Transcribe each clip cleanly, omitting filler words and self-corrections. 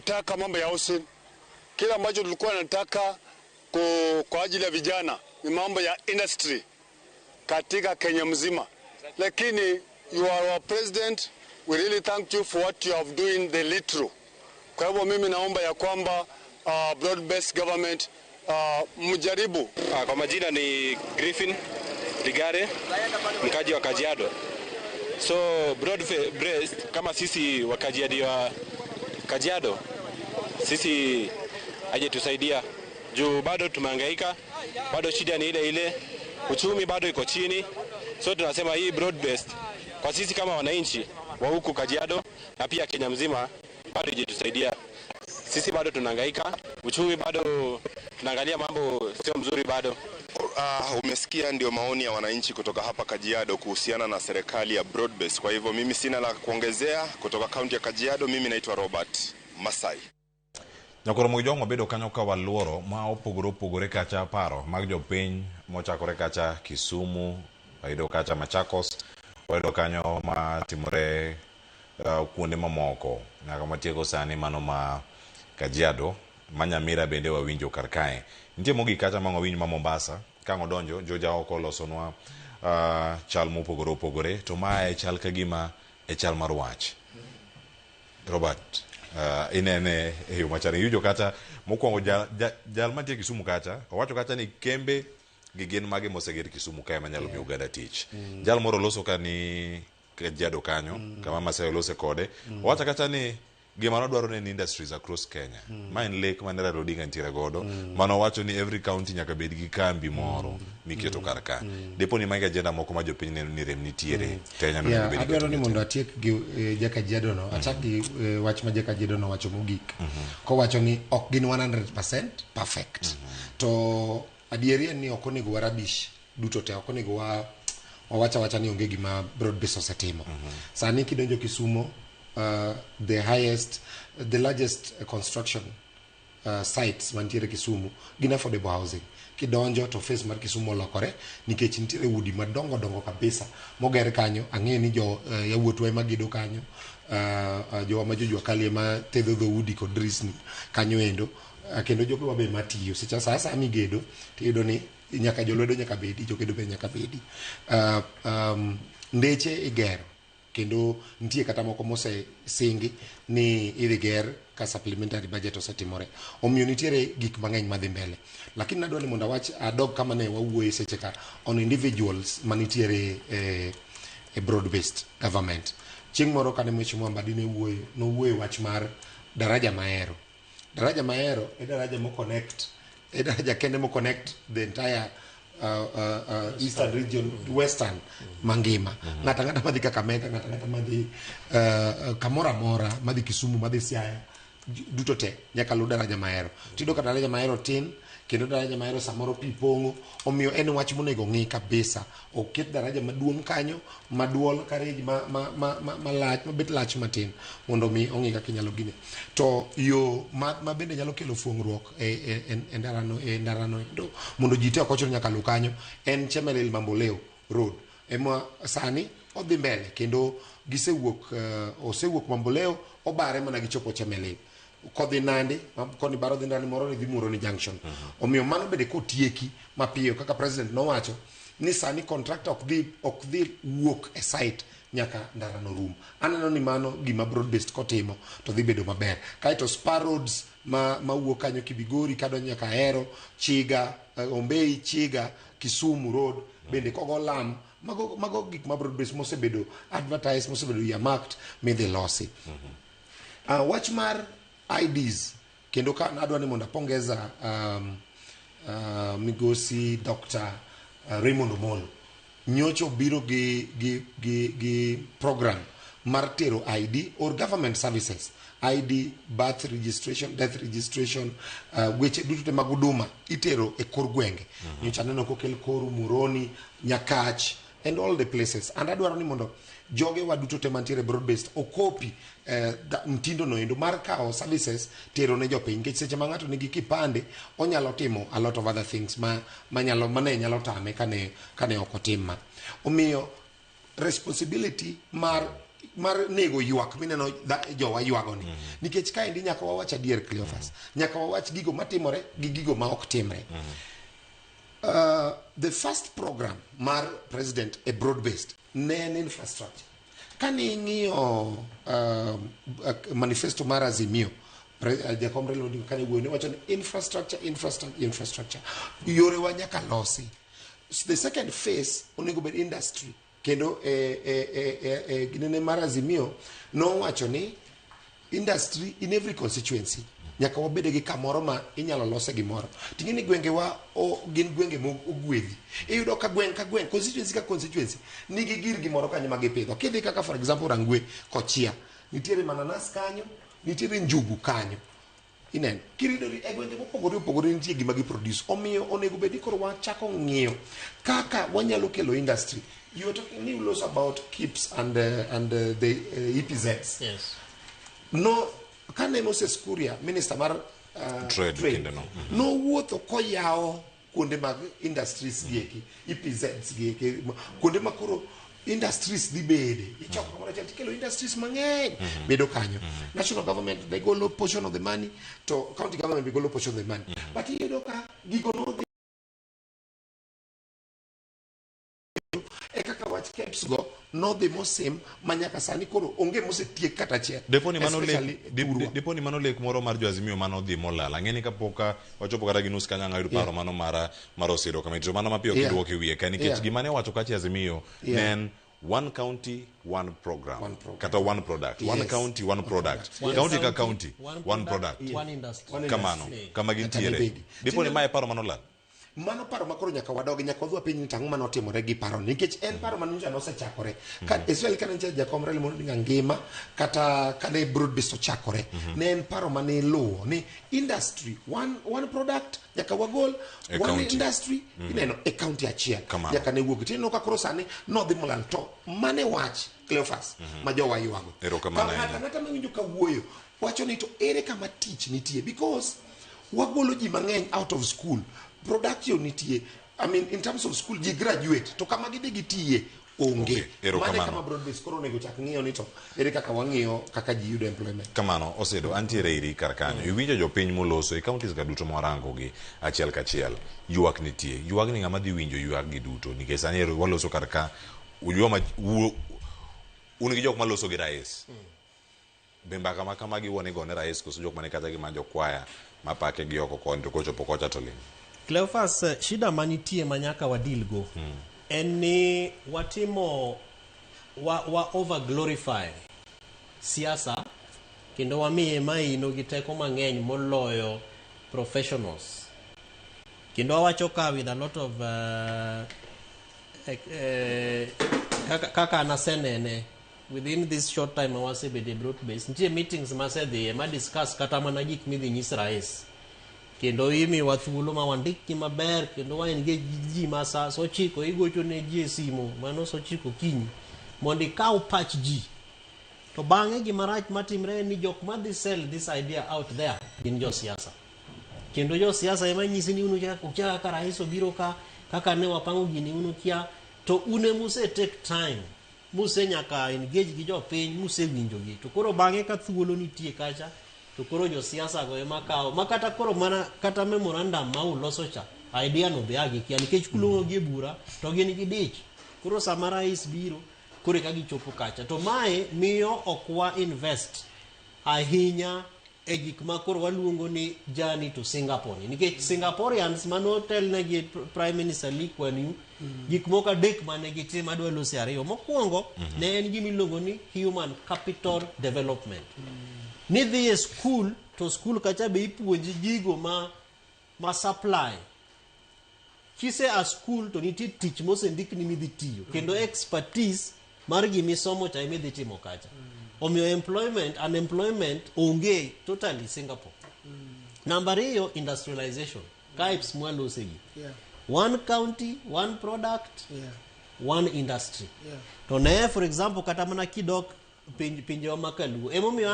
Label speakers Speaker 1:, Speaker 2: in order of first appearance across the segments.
Speaker 1: Hatukutaka mambo ya housing. Kile ambacho tulikuwa nataka kwa ajili ya vijana ni mambo ya industry katika Kenya mzima, lakini you are our president, we really thank you for what you have doing the little. Kwa hivyo mimi naomba ya kwamba broad based government mjaribu.
Speaker 2: Kwa majina ni Griffin Ligare, mkaji wa Kajiado. So broad based kama sisi wa Kajiado wa Kajiado, sisi hajatusaidia juu bado tumehangaika, bado shida ni ile ile, uchumi bado iko chini. So tunasema hii broad based kwa sisi kama wananchi wa huku Kajiado na pia Kenya mzima bado haijatusaidia. Sisi bado tunahangaika, uchumi bado tunaangalia mambo sio mzuri bado.
Speaker 3: Umesikia ndio maoni ya wananchi kutoka hapa Kajiado kuhusiana na serikali ya broad-based. Kwa hivyo mimi sina la kuongezea kutoka kaunti ya Kajiado. Mimi naitwa Robert Masai.
Speaker 4: Nyakoro Mojong wabedo kanyo ka waluoro ma opogore opogore kacha paro mag jopiny mochakore kacha Kisumu, wayudo kacha Machakos, wayudo kanyo matimore kuonde mamoko nyaka matieko sani mano ma Kajiado ma Nyamira bende wawinjo kar kae. Nitie mogik kacha ma wawinj ma Mombasa ka ang' odonjo joja oko olosonwa chal mopogore opogore to mae chal ka gima e chal mar wach. Robert, inene e yo machal iwinjo kata mokwongo jal mantie Kisumu kacha owacho kacha ni kembe gi gin mage moseger Kisumu kae manyalo miyo oganda tich. Jal moro loso ka ni Kajiado kanyo kama Masai olose kode owacho kacha ni gima nodwaro ne en industries across Kenya. Ma en lek mane Raila Odinga nitiere godo mano owacho ni every county nyaka bed gi kambi moro miketo kar ka. Dipo ni magi agenda moko ma jopiny neno ni rem nitiere to en
Speaker 5: Yeah,
Speaker 4: onego bed ni
Speaker 5: adwaro ni
Speaker 4: iketo
Speaker 5: mondo atiek gi Jakajiado no, achak gi wach ma Jakajiado no wacho mogik kowacho ni ok gin 100% perfect. To adieri en ni ok onego wa rubbish duto te, ok onego wa wawacha wacha ni onge gima broad base osetimo. Sani kidonjo Kisumo, the highest, the largest construction sites mantiere Kisumu gin affordable housing. Kidonjo to face mar Kisumu olokore nikech nitiere udi madongo dongo kabisa moger kanyo. Ang'eyo ni jo yawuotwa ema gedo kanyo, jowa ma jojua kali ema thedho dhoudi kod drisni kanyo endo, kendo jogewa be matiyo seche sa asaya migedo tiyudo ni nyaka jolwedo nyaka bedi, jogedo be nyaka bedi. Ndeche igero kendo nitie kata moko mosesingi ni idhi ger ka supplementary budget osetimore. Omiyo nitiere gik mang'eny madhi mbele, lakini nadwa ni mondo awach adog kama ne wawuoye seche ka on individuals manitiere e broad based government. Chieng' moro kane Mheshimiwa Mbadi ne wuoyo, nowuoyo wach mar daraja Mahero. Daraja Mahero e daraja mo connect, e daraja kende mo connect the entire eastern region, western mangima. Ng'ato ang'ata madhi Kakamega, ng'ato ang'ata madhi kamoro amora, madhi Kisumu, madhi Siaya, duto te nyaka luw daraja Mahero. Tiyudo ka daraja Mahero tin kendo daraja Mahero samoro pi pong'o, omiyo en wach monego ng'i kabisa. Oket daraja maduong' kanyo maduol karej ma, ma, ma, ma, malach mabet lach matin mondo mi ong'i kaka inyalo gine. To yo ma bende nyalo kelo fuong'ruok e ndarano endo mondo ji te ok ochuno nyaka luw kanyo en Chemelil Mamboleo Road ema sani odhi mbele kendo gisewuok, osewuok Mamboleo obare mana gichopo Chemelil kodhi Nandi koni baro dhi Nandi moro ni dhi Muhoroni Junction. Omiyo mano bende kotieki mapiyo kaka president nowacho ni sani contractor ok dhi wuok e site nyaka ndarano rum. Aneno ni mano gima broad based kotimo to dhi bedo maber. Kaeto spur roads ma mawuok kanyo Kibigori kadonjo nyaka Ahero, Chiga, Ombei, Chiga, Kisumu Road bende kogo lam mago gik ma broad based mosebedo advertised, mosebedo earmarked midhi losi. Wach mar IDs kendo ka adwa ni mondo apongeza migosi Dr. Raymond Omolo nyocha obiro gi program mar tero ID or government services, ID, birth registration, death registration, weche duto te mag huduma itero e kor gwenge. Nyocha aneno kokel Koru, Muhoroni, Nyakach and all the places, and adwaro ni mondo jogewa duto te mantiere broad based okopi mtindo no endo mar kawo services tero ne jopiny, nikech seche ma ng'ato nigi kipande onyalo timo a lot of other things ma manyalo mane nyalo tame kane ok otim ma. Omiyo responsibility mar mar nego ywak mineno jowa ywago ni. Nikech kaendi nyaka wawach adier, Cleophas. Nyaka wawach gigo matimore gi gigo ma ok timre. The first program mar president e broad based ne en infrastructure. Kane ing'iyo manifesto mar Azimio, jakom Raila Odinga kane wuoyo ne wacho ni infrastructure, infrastructure, infrastructure, yorewa nyaka losi. The second phase onego bed industry. Kendo e ginene mar Azimio nowacho ni industry in every constituency, nyaka wabed gi kamoro ma inyalo lose gimoro. Ting'e ni gwengewa gin gwenge mogwedhi. Iyudo ka gweng' ka gweng', constituency ka constituency nigi gir gimoro kanyo ma gipidho. Kidhi kaka, for example, Rangwe kochia, nitiere mananas kanyo, nitiere njugu kanyo. Ineno kiridori e gwenge mopogore opogore, nitie gima gi produce. Omiyo onego bed ni koro wachako ng'iyo kaka wanyalo kelo industry. You are talking new laws about KIPS and the EPZs.
Speaker 6: Yes.
Speaker 5: No, kane Moses Kuria, minister mar
Speaker 4: Trade, kindeno.
Speaker 5: Nowuotho koyawo kuonde mag industries gieki, EPZs gieki, kuonde ma koro industries dhi bede, ichoko kamoro achiel tikelo industries mang'eny bedo kanyo. National government, they golo portion of the money, to county government be golo portion of the money, but iyudo ka gigo nodhi e kaka wach KEBS go nodhi mosim ma nyaka sani koro onge mosetiek kata achiel.
Speaker 4: Depo ni mano lek
Speaker 5: Especially thurwa.
Speaker 4: Depo ni mano lek moro mar jo Azimio mano dhi molal. Ang'e ni kapok wachopo kata gi nus kanyo, ang' ayud paro mano mar Osido kama to mano mapiyo kiduoko e wiye ka nikech gima ne wacho kacha Azimio ne en one county, one program,
Speaker 5: One program.
Speaker 4: Kata one product, one county, one product,
Speaker 6: One
Speaker 4: county ka county,
Speaker 6: one
Speaker 4: one product,
Speaker 6: one industry.
Speaker 5: One
Speaker 4: kamano
Speaker 5: industry.
Speaker 4: kama
Speaker 5: Kata
Speaker 4: gintiere.
Speaker 5: gibedi.
Speaker 4: Dipo ni mae paro mano lal.
Speaker 5: Mano paro makoro nyaka wadogi, nyaka wadhi wapenj ni tang'o manotimore gi paro ni, nikech en paro manyocha nosechakore ka Israel kane nitie jakom Raila Amolo Odinga ngima, kata kane broad based ochakore, ne en paro mane iluwo ni industry, one product nyaka wagol
Speaker 4: E
Speaker 5: one
Speaker 4: county.
Speaker 5: industry, ineno, e county achiel.
Speaker 4: Kamano.
Speaker 5: Nyaka ne wuogi tineno ka koro sani nodhi molal. To mane wach, Cleophas, ma jowa ywago.
Speaker 4: Erokamano
Speaker 5: Ka ng'ato
Speaker 4: ahinya.
Speaker 5: ang'ata mawinjo ka wuoyo wacho ni to ere kama tich nitie, because wagolo ji mang'eny out of school, production nitie, I mean, in terms of school ji graduate, to kama gidhi gitiye onge.
Speaker 4: Okay, erokamano.
Speaker 5: Mane kama broad base koro onego chak ng'iyo ni to ere kaka wang'iyo kaka ji yudo employment.
Speaker 4: Kamano, Osedo, antiere iri kar kanyo. Iwinjo jopiny moloso e counties ga duto mwarango gi achiel kachiel. Ywak nitie. Ywak ni ng'ama dhi winjo ywak gi duto nikech sani ero waloso kar ka joma un gi jok maloso gi rais. Be mbaka ma kamagi wuone gone rais koso jok mane kata gi manjo kwaya mapake gi oko koni to kochopo kocha to ling'?
Speaker 6: Cleophas, shida manitie ma nyaka wadil go en ni watimo wa over glorify siasa kendo wamiye maino gi teko mang'eny moloyo professionals. Kendo awacho ka with a lot of kaka an asenene within this short time ma wasebedo e broad base, nitie meetings masedhiye ma discuss kata mana gik midhi nyis rais, kendo imiwa thuolo ma wandikgi maber kendo wa engage ji ma sa 9 igocho ne ji e simu mano sa 9 okinyi mondo ikaw pach ji. To bang'e gimarach matimre en ni jok madhi sell this idea out there gin josiasa, kendo josiasa ema nyisi ni un ukia kaka rais obiro ka kaka ne wapango gini, un ukia, to un emuse take time muse nyaka engage gi jopiny musewinjogi. To koro bang'e ka thuolo nitie kacha to koro josiasa go ema kawo ma kata koro mana kata memorandum ma uloso cha, idea no be agikia nikech kulong'o gi e bura to gin gi dich. Koro sama rais biro koro eka gichopo kacha, to mae miyo ok wa invest ahinya e gik ma koro waluongo ni journey to Singapore ni, nikech Singaporeans manotelnegi Prime Minister Lee Kuan Yew, gik moko adek mane gitimo adwa lose ariyo. Mokwongo ne en gima iluongo ni human capital development, nidhi e school to school kacha be ipuonji gigo ma supply kise a school to nitie tich mosendikni midhi tiyo kendo expertise mar gimisomo cha emidhi timo kacha. Omiyo employment, unemployment onge totally Singapore. Namba ariyo, industrialization KIPES mwalosegi, one county, one product, one industry. To ne, for example, kata mana kidok pinjewa ma kaluo, emomiyo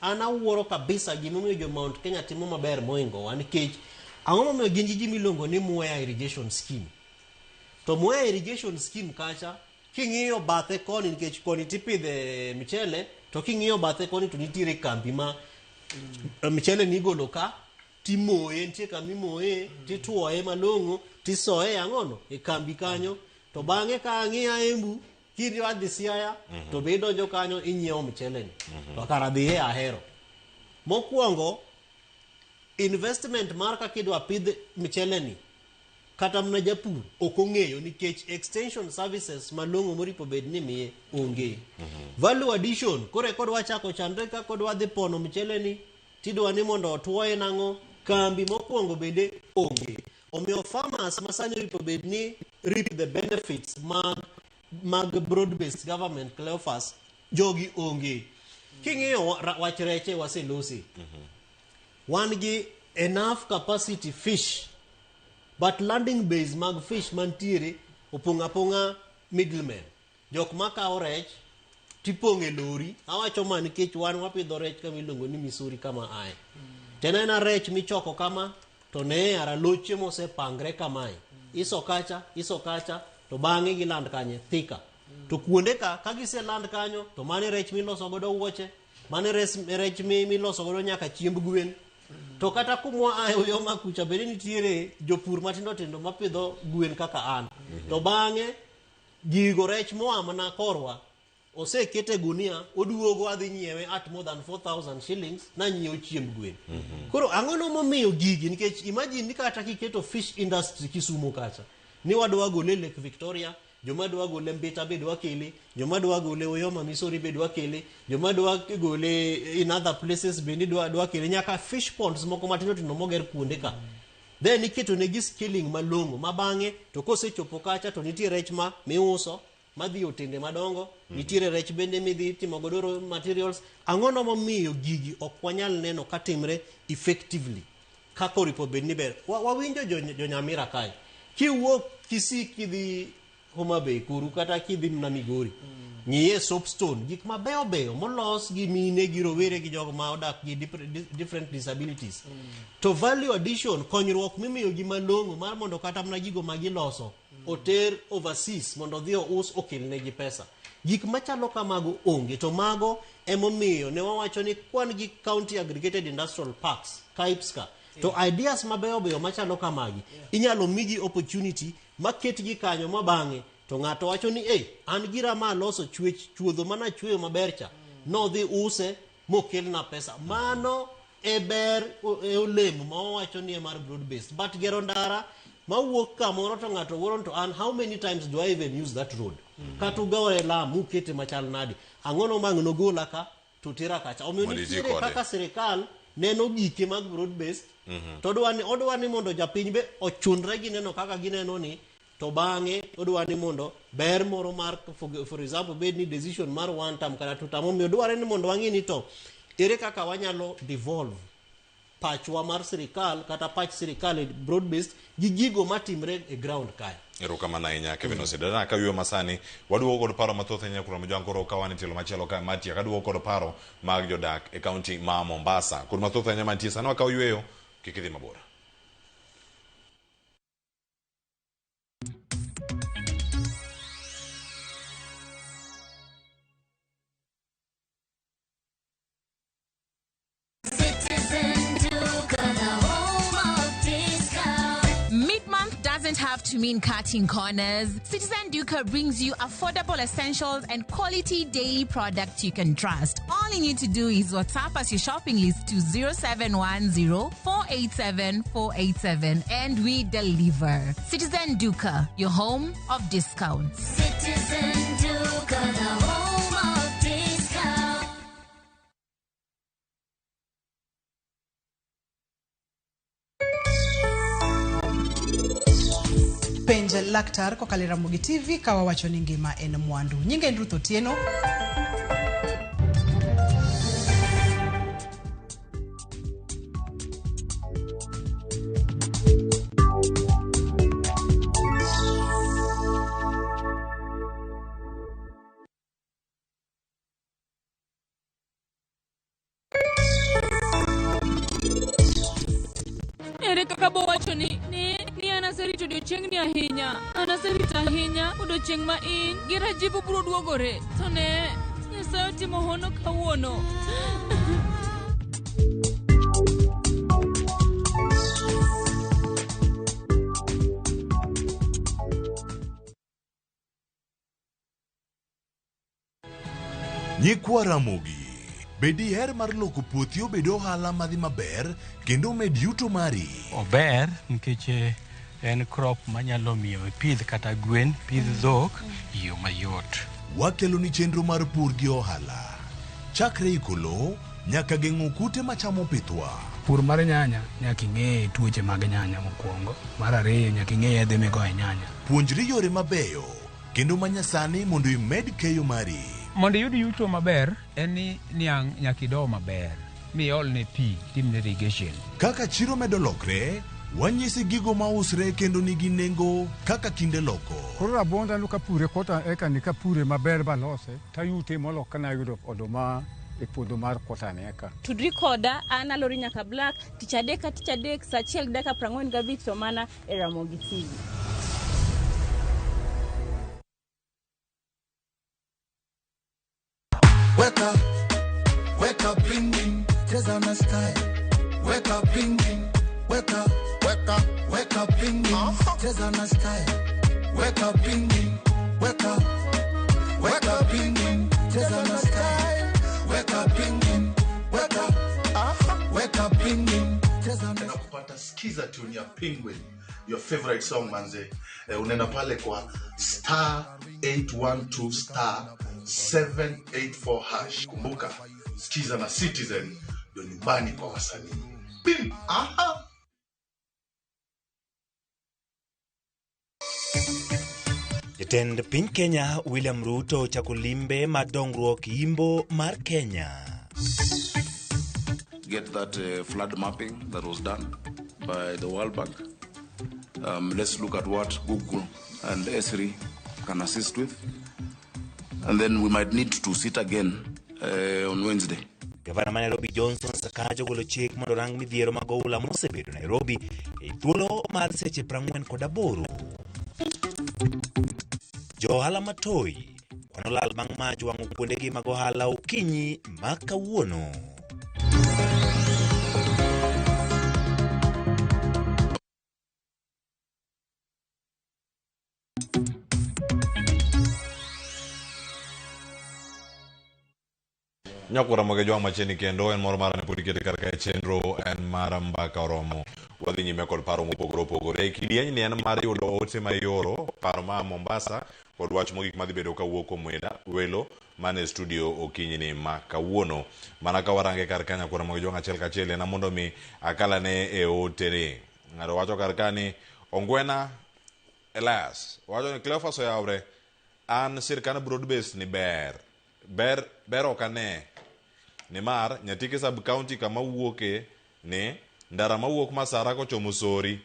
Speaker 6: an awuoro kabisa gimomiyo jo Mount Kenya timo maber moingowa, nikech ang'o momiyo gin gi gima iluongo ni Mwea Irrigation Scheme? To Mwea Irrigation Scheme kacha King'iyo bathe koni nikech koni tipidhe mchele to king'iyo bathe koni to nitiere kambi ma mchele nigolo ka timoye nitie kama imoye tituoye malong'o tisoye ang'ono e kambi kanyo to bang'e ka ang'iya Embu kidwa dhi Siaya to be idonjo kanyo inyiewo mchele ni to kara dhiye ahero mokwongo investment mar kaka idwa pidh mchele ni kata mana japur ok ong'eyo nikech extension services malong'o moripo bed ni miye onge value addition koro eka odwa chako chandre kaka odwa dhi pono mchele ni tidwa ni mondo otuoye nang'o kambi mokwongo bende onge omiyo farmers masani oripo bed ni reap the benefits mag mag broad based government Cleophas jogi onge king'iyo wach reche waselosi wan gi enough capacity fish but landing base mag fish mantiere opong' apong'a middlemen jok makawo rech tipong'e lori awacho ma nikech wan wapidho rech kama iluongo ni Missouri kama ae to en aena rech michoko kama to ne ara loche mosepangre kamae iso kacha iso kacha to bang'e giland kanye Thika to kuonde ka ka giseland kanyo to mane rech miloso godo wuoche mane rech miloso godo nyaka chiemb gwen to kata kumwa ae Uyoma kucha bende nitiere jopur matindo tindo mapidho gwen kaka an to bang'e gigo rech moa mana korwa osekete e gunia oduogo adhi nyiewe at more than 4000 shillings nanyiewo chiemb gwen koro ang'ono momiyo gigi nikech imagine ni kata kiketo fish industry Kisumu kacha ni wadwa gole Lake Victoria joma dwa gole Mbita be dwa kele joma dwa gole Uyoma Misori be dwa kele joma dwa gole in other places bende dwa dwa kele nyaka fish ponds moko matindo tindo moger kuonde ka then iketo negi skilling malong'o ma bang'e to kosechopo kacha to nitie rech ma miuso madhi e otende madongo nitiere rech bende midhi timo godo raw materials ang'ono momiyo gigi ok wanyal neno katimre effectively kaka oripo bed ni ber wawinjo jo Nyamira kae kiwuok Kisii kidhi Homa Bay kuru kata kidhi mana Migori ng'iye soapstone gik mabeyo beyo molos gi mine gi rowere gi jogo ma odak gi different disabilities to value addition konyruok mimiyo gi malong'o mar mondo kata mana gigo ma giloso oter overseas mondo odhi ous okelnegi pesa gik machalo kamago onge to mago emomiyo ne wawacho ni kwan gi county aggregated industrial parks KAIPS ka to ideas mabeyo beyo machalo kamagi inyalo migi opportunity maketgi kanyo ma bang'e to ng'ato wacho ni ei an gira ma aloso chwech chuodho mana chweyo maber cha nodhi use mokelna pesa mano e ber e olemo ma wawacho ni e mar broad based but gero ndara mawuok kamoro to ng'ato wuoro to an how many times do I even use that road kata ugore lam mukete machal nade ang'ono mang' nogola ka to tera kacha omiyo
Speaker 4: Mondo iti
Speaker 6: nitiere
Speaker 4: kode.
Speaker 6: kaka sirikal neno gike mag broad based to odwa ni mondo japiny be ochunre gi neno kaka gineno ni to bang'e odwa ni mondo ber moro mar for example bed ni decision mar one term kata two term omiyo dware ni mondo wang'i ni to ere kaka wanyalo devolve pachwa mar sirikal kata pach sirikal e broad based gi gigo matimre e ground kae
Speaker 4: Erokamano ahinya Kevin Osidana ka yueyo masani waduogo kod paro mathoth ahinya kuom Jwang' koro ka wan e tielo machielo ka Matia kaduogo kod paro mag jodak e kaunti ma Mombasa kod mathoth ahinya mantie sani wakawo yueyo kik idhi mabor.
Speaker 7: Citizen Duka, the home of discount.
Speaker 8: Mid-month doesn't have to mean cutting corners. Citizen Duka brings you affordable essentials and quality daily products you can trust. All you need to do is WhatsApp us your shopping list to 0710 487 487 and we deliver. Citizen Duka, your home of discounts.
Speaker 7: Citizen Duka, the home of discount.
Speaker 9: Penj laktar kokalo e Ramogi TV ka wawacho ni ngima en mwandu. Nyinga en Ruth Otieno.
Speaker 10: Ere kaka bowacho ni ni an aserito odiechiengni ahinya. An aserito ahinya odiechieng' ma in gi Rajiv ubiro duogore. To ne, Nyasaye otimo hono kawuono.
Speaker 11: Nyikwa Ramogi, be diher mar loko puothi obed ohala madhi maber kendo omed yuto mari?
Speaker 12: Ober nikech eh, en crop manyalo miyo ipidh kata gwen, pidh dhok e yo mayot.
Speaker 11: Wakeloni chenro mar pur gi ohala. Chakre iko lowo nyaka geng'o kute machamo pithwa.
Speaker 13: Pur mar nyanya nyaka ing'e tuoche mag nyanya mokwongo. Mar ariyo nyaka ing'e yedhe migoyo e nyanya.
Speaker 11: Puonjri yore mabeyo kendo manyasani mondo imed keyo mari.
Speaker 14: Mondo iyud yuto maber en ni niang' nyaka ido maber miolne pi timne irrigation.
Speaker 11: Kaka chiro medo lokre, wanyisi gigo mausre kendo nigi nengo kaka kinde loko.
Speaker 15: Koro rabuonda no kapure kota eka ni kapure maber balose tayute molo kana yudo oduma e puodho mar kota ni eka.
Speaker 16: Tudri koda an Alori Nyaka Black tich adek ka tich adek saa achiel gi dakika 45 to mana e Ramogi TV.
Speaker 17: Weka, weka bling cheza na style. Weka bling weka, weka, weka bling cheza na style. Weka bling weka, weka bling cheza na style. Weka bling weka, weka bling cheza na
Speaker 18: na kupata skiza tune ya Penguin your favorite song manze eh, unaenda pale kwa star 812 star 784 hash kumbuka skiza na Citizen ndio nyumbani kwa wasanii Bim! Aha!
Speaker 19: Jatend piny Kenya William Ruto ochako limbe mar dongruok yimbo mar Kenya.
Speaker 20: get that flood mapping that was done by the World Bank. Let's look at what Google and Esri can assist with. And then we might need to sit again on Wednesday.
Speaker 19: Gavana ma Nairobi Johnson Sakaja ogolo chik mondo rang midhiero mag oula mosebedo Nairobi e thuolo mar seche 48. Jo ohala matoi kwano lal bang' mach wang'o kuondegi mag ohala okinyi ma kawuono.
Speaker 4: Nyakwara Ramogi Ojwang' machiegni kendo en moro mara ne pod ikete kar kae chenro en mar mbaka oromo. Wadhi nyime kod paro mopogore opogore. E kidieny ni en mar yudo ote ma ioro, paro ma Mombasa kod wach mogik madhi bedo kawuok kuom welo man e studio okinyi ni ma kawuono. Mana ka warange kar ka Nyakwara Ramogi Ojwang' achiel kachiel en mondo mi akalane e ote ni. Ng'ato wacho kar ka ni Ongwena Elias wacho ni Cleophas oyawre an sirkand broad base ni ber. Ber ber ok ane nimar Nyatike sub county kama wuoke ni ndara mawuok Masara kochomo Sori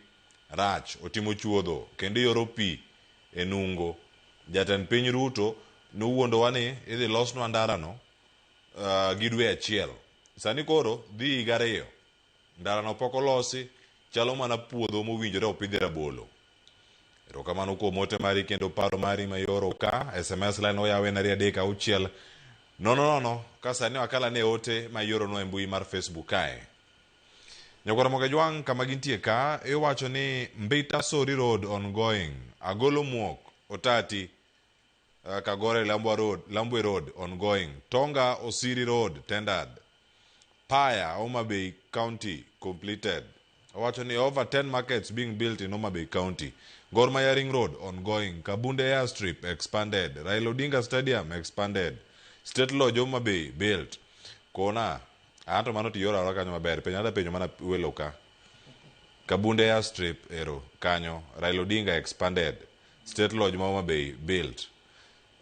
Speaker 4: rach otimo chuodho kendo ioro pi e nungo. Jatend piny Ruto nowuondowa ni idhi losnwa ndarano gi dwe achiel. Sani koro dhi higa ariyo. Ndarano pok olosi chalo mana puodho mowinjore opidhe rabolo. Erokamano kuom ote mari kendo paro mari ma ioro ka. SMS line oyaw en 236 000 ka sani wakala ne ote ma ioronwa e mbui mar Facebook kae. Nyakwar Ramogi Ojwang' kama gintie ka iwacho ni Mbita Sori Road ongoing, Agolo Muok Otati Kagore Lambwa Road, Lambwe Road ongoing, Tonga Osiri Road tendered, Paya Homa Bay County completed. Owacho ni over 10 markets being built in Homa Bay County. Gor Mahia Ring Road ongoing, Kabunde Airstrip expanded, Raila Odinga Stadium expanded, State Lodge Homa Bay built. Kona, anto mano tiyo ora kanyo maber, penjo ada penjo mana welo ka. Kabunde Airstrip ero kanyo, Raila Odinga expanded, State Lodge ma Homa Bay built.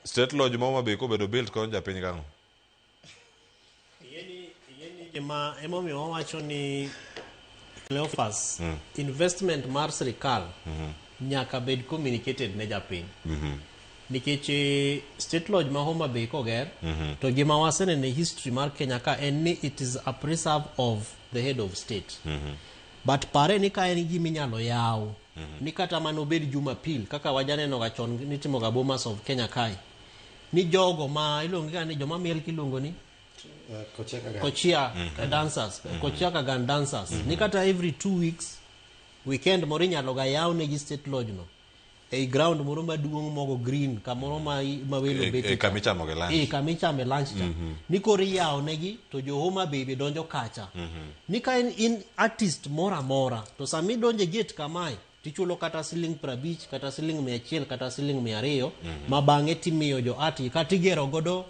Speaker 4: State Lodge ma Homa Bay kobedo built konyo japiny kang'o?
Speaker 6: Gima emomiyo wawacho ni Cleophas, investment mar sirikal nyaka bed communicated ne japiny. Nikech State Lodge ma Homa Bay koger, to gima waseneno e history mar Kenya ka en ni it is a preserve of the head of state. But pare ni ka en gima inyalo yaw Ni kata mana obed Jumapil kaka wajaneno ga chon nitimo ga Bomas of Kenya kae. Ni jogo ma iluongo ga ni joma miel kiluongo ni Kochia dancers, Kochia Kagan dancers. Ni kata every 2 weeks, weekend moro inyalo ga yaw negi State Lodge no. Ei ground moro maduong' mogo green, kamoro ma welo betie.
Speaker 4: Kama ichamo ge lunch.
Speaker 6: Kama ichame lunch cha. Ni koro iyawo negi to jo Homa Bay be donjo kacha. Ni ka in artist moro amora to sama idonjo e gate kamae tichulo kata siling 50, kata siling 100, kata siling 200, ma bang'e timiyo jo art kata igero godo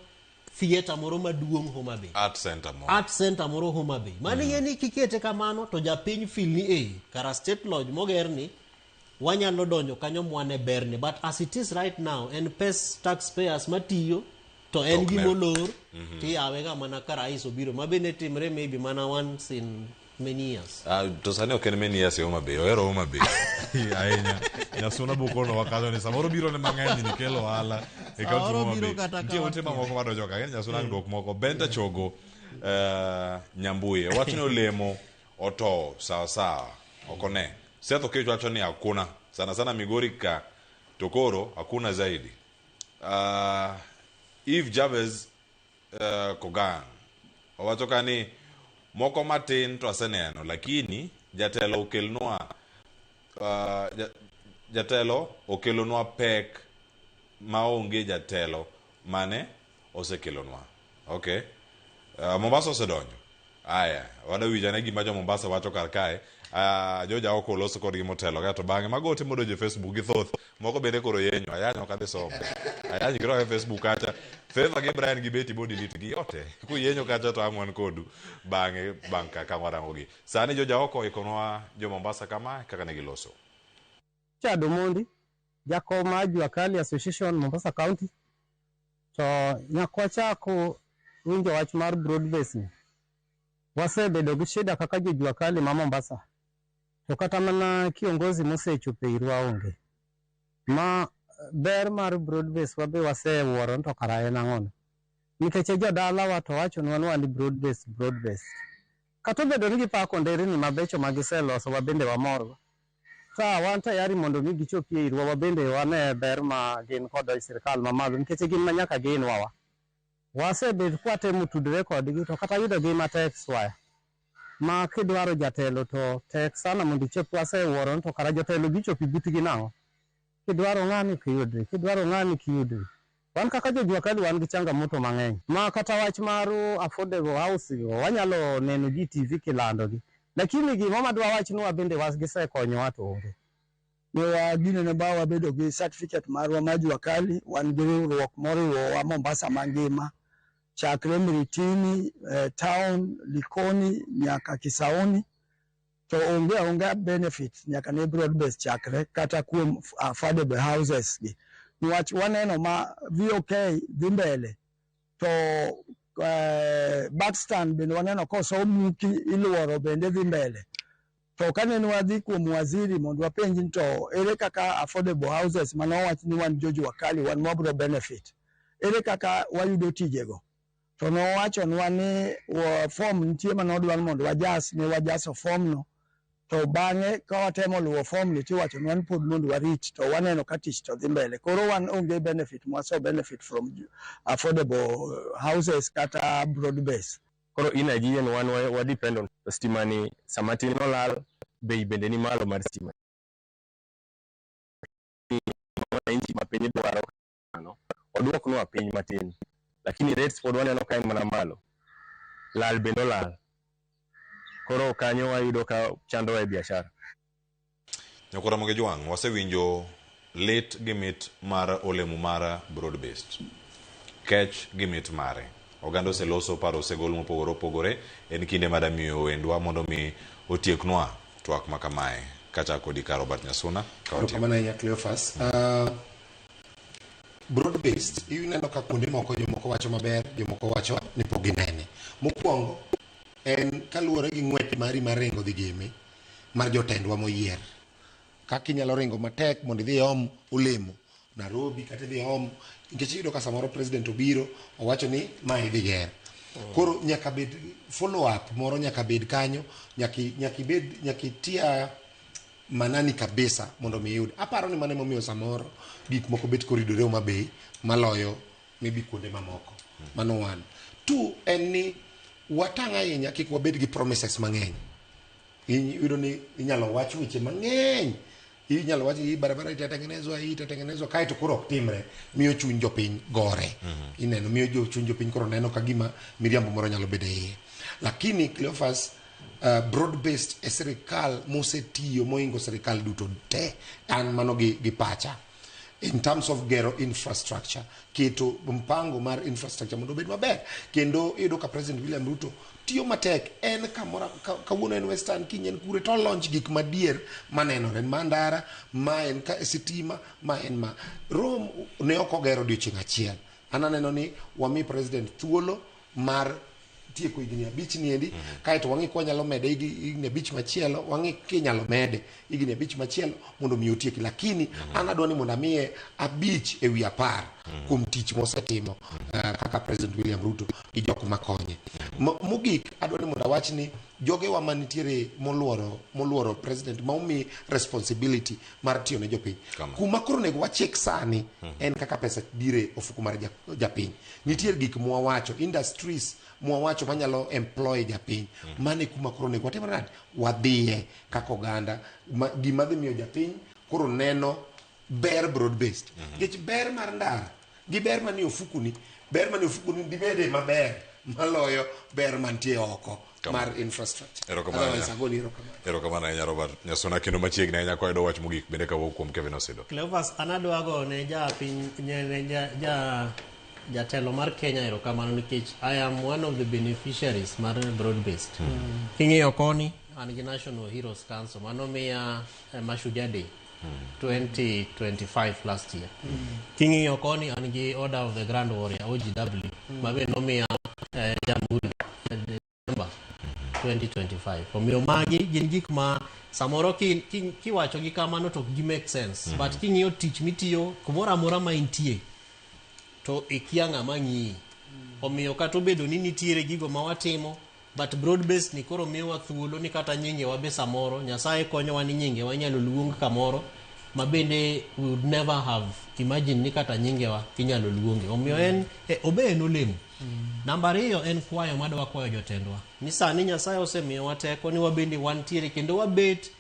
Speaker 6: theatre moro maduong' Homa Bay.
Speaker 4: Art center moro.
Speaker 6: Art center moro Homa Bay. Mano ing'e ni kikete kamano to japiny feel ni kara State Lodge moger ni wanyalo donjo kanyo mwane berne. But as it is right now, en pes taxpayers matiyo to en
Speaker 4: Ok ne.
Speaker 6: gimolor tiyawe ga mana ka rais obiro, ma bende timre maybe mana once in many years.
Speaker 4: Ah, to sani ok en many years e Homa Bay, ohero Homa Bay ahinya. Nyasuna bokono wakazo ni samoro biro ne mang'eny ni kelo ohala e kaunti
Speaker 6: Samoro
Speaker 4: ma Homa
Speaker 6: biro
Speaker 4: Bay.
Speaker 6: kata
Speaker 4: Nitie
Speaker 6: ka
Speaker 4: ote
Speaker 6: wakia.
Speaker 4: mamoko madonjo ka, ng'eni Nyasuna ang' duok moko. Benta Chogo Nyambuye wacho ni olemo otow sawa sawa, ok one. Seth Okech wacho ni hakuna, sana sana Migori ka to koro hakuna zaidi. Eve Javez Kogang owacho ka ni moko matin to aseneno, lakini jatelo okelonwa pek maonge jatelo mane osekelonwa. Okay. Mombasa osedonjo. Aya, wadawinjo ane gima jo Mombasa wacho kar kae. Joja ok oloso kodgi motelo kae to bang'e mago ote modonjo e Facebook gi thoth. Moko bende koro yenyo, ayanyo ok adhi somo. Ayanyo kirwako e Facebook kacha. Favor gi Brian gi Betty bo delete gi yote. Kuyenyo kacha to ang' wan kodu bang'e bang' ka warango gi. Sani joja oko oikonwa jo Mombasa kama kaka ne giloso.
Speaker 21: Richard Omondi, jakom mar Jua Kali Association Mombasa County. To nyaka wachako winjo wach mar broad base ni, wasebedo gi shida kaka jo Jua Kali ma Mombasa. To kata mana kiongozi mosechopo irwa onge. Ma ber mar broad base wabe wasewuoro ni to kara en ang'ono. Nikech jodalawa to wachonwa ni wan broad base, broad base. Kata obedo ni gipako nderni mabecho ma giseloso wabende wamorgo. Ka wan tayari mondo mi gichopie irwa wabende wane ber ma gin kodo e sirikal mamalo nikech gin ma nyaka ginwawa. Wasebet kwatemo tudore kodgi to kata yudogi matek swaya. Ma kidwaro jatelo to tek sana mondo ichop. Wasewuoro ni to kara jotelo gichopi butgi nang'o. Kidwaro ng'ani ok iyudri, kidwaro ng'ani ok iyudri. Wan kaka jo Jua Kali wan gi changamoto mang'eny. Ma kata wach mar affordable house go wanyalo neno gi TV kilandogi. Lakini gima madwa wach ni wabende gisekonyowa to onge.
Speaker 22: Ne waginene ba wabedo gi certificate marwa mar Jua Kali, wan gi riwruok moriwowa Mombasa mangima chakre Miritini, town, Likoni nyaka Kisauni to onge aonga benefit nyaka ne broad base chakre kata kuom affordable houses gi, niwach waneno ma VOK dhi mbele to Buxton bende waneno kosomuki iluoro bende dhi mbele. To kane wadhi kuom waziri mondo wapenj ni to ere kaka affordable houses manowach ni wan jo Jua Kali wan wabro benefit, ere kaka wayudo tijego, to nowachonwa ni form nitie manodwar mondo wajas. Ne wajaso form no, to bang'e ka watemo luwo form ni tiwachonwa ni pod mondo warit, to waneno ka tich to dhi mbele. Koro wan onge benefit mwaso benefit from affordable houses kata broad base.
Speaker 23: Koro energy en wan wa depend on stima ni sama tin olal, bei bende ni malo mar stima. Wananchi ma piny dwaro no oduoknwa piny matin, lakini rates pod waneno ka en mana malo, lal bende olal. Koro kanyo wayudo ka chandowa e biashara.
Speaker 4: Nyakora Ramogi Jwang', wasewinjo lit gi mit mar olemo mar broad based. Kech gi mit mare. Oganda oseloso, paro osegol mopogore opogore. En kinde madamiyo wendwa mondo mi otieknwa twak ma kamae. Kachako kodi ka Robert Nyasuna. Ka watieko.
Speaker 5: Erokamano ahinya, Cleophas. Broad based ineno ka kuonde moko jomoko wacho maber, jomoko wacho ni pok ginene. Mokwongo en kaluwore gi ng'wech mari mar ringo dhi game mar jotendwa moyier. Kaka inyalo ringo matek mondo idhi iom olemo Nairobi kata idhi iom, nikech iyudo ka samoro president obiro owacho ni ma idhi ger. Koro nyaka bed follow up moro, nyaka bed kanyo, nyaka ibed, nyaka itia manani kabisa mondo mi iyud. Aparo ni mano emomiyo samoro gik moko bet koridore Homa Bay maloyo maybe kuonde mamoko. Mano one. Two, en ni watang' ahinya kik wabed gi promises mang'eny. Iyudo ni inyalo wach weche mang'eny. Inyalo wach hii barabara itatengenezwa, hii itatengenezwa, kaeto koro ok timre, miyo chuny jopiny gore. Ineno, miyo chuny jopiny koro neno ka gima miriambo moro nyalo bedo e iye. Lakini Cleophas, broad based e sirikal mosetiyo moingo sirikal duto te, an mano gi pacha. In terms of gero infrastructure, keto mpango mar infrastructure mondo obed maber. Kendo iyudo ka President William Ruto tiyo matek, en kamora, kawuono en Western, kiny en kure, to launch gik madier manenore, ma ndara, ma en sitima, ma en ma. Rome ne ok ogero odiochieng' achiel. An aneno ni wami President thuolo mar tieko higni 5 niendi, kaeto wang'i ka wanyalo mede higni 5 machielo, wang'i kinyalo mede higni 5 machielo mondo mi otieki. Lakini an adwa ni mondo amiye 5 ewi 10 kuom tich mosetimo kaka President William Ruto gi jok makonye. Mogik adwa ni mondo awach ni jogewa manitiere moluoro President ma omi responsibility mar tiyo ne jopiny. Kuma koro onego wachik sani en kaka pesa bire ofuku mar japiny. Nitie gik mwawacho, industries mwawacho manyalo employ japiny. Mano e kuma koro onego watim nade? Wadhiye kaka oganda. Gima dhi miyo japiny koro neno ber broad based. Nikech ber mar ndara gi ber manie ofukuni, ber manie ofukuni dibede maber maloyo ber mantie oko mar infrastructure. Otherwise, agoni erokamano.
Speaker 4: Erokamano ahinya Robert Nyasuna, kendo machiegni ahinya kwa yudo wach mogik bende kawuok kuom Kevin Osido.
Speaker 6: Cleophas, an adwa go ne japiny, ne jatelo mar Kenya erokamano nikech I am one of the beneficiaries mar broad based. King'iyo koni, an gi National Heroes Council mano miya Mashujaa Day 2025 last year. King'iyo koni an gi Order of the Grand Warrior OGW ma be nomiya Jamhuri December 2025. Omiyo magi gin gik ma samoro kiwacho gi kamano to ok gi make sense. But king'iyo tich mitiyo kumoro amora ma intie to ikia ng'ama ng'iyi. Omiyo kata obedo ni nitiere gigo ma watimo, but broad based ni koro miyowa thuolo ni kata nyingewa be samoro Nyasaye konyowa ni nyingewa inyalo luong kamoro ma bende we would never have imagined ni kata nyingewa inyalo luonge. Omiyo en obe en olemo. Namba 2 en kwayo madwa kwayo jotendwa ni sani Nyasaye osemiyowa teko ni wabende wantiere kendo wabet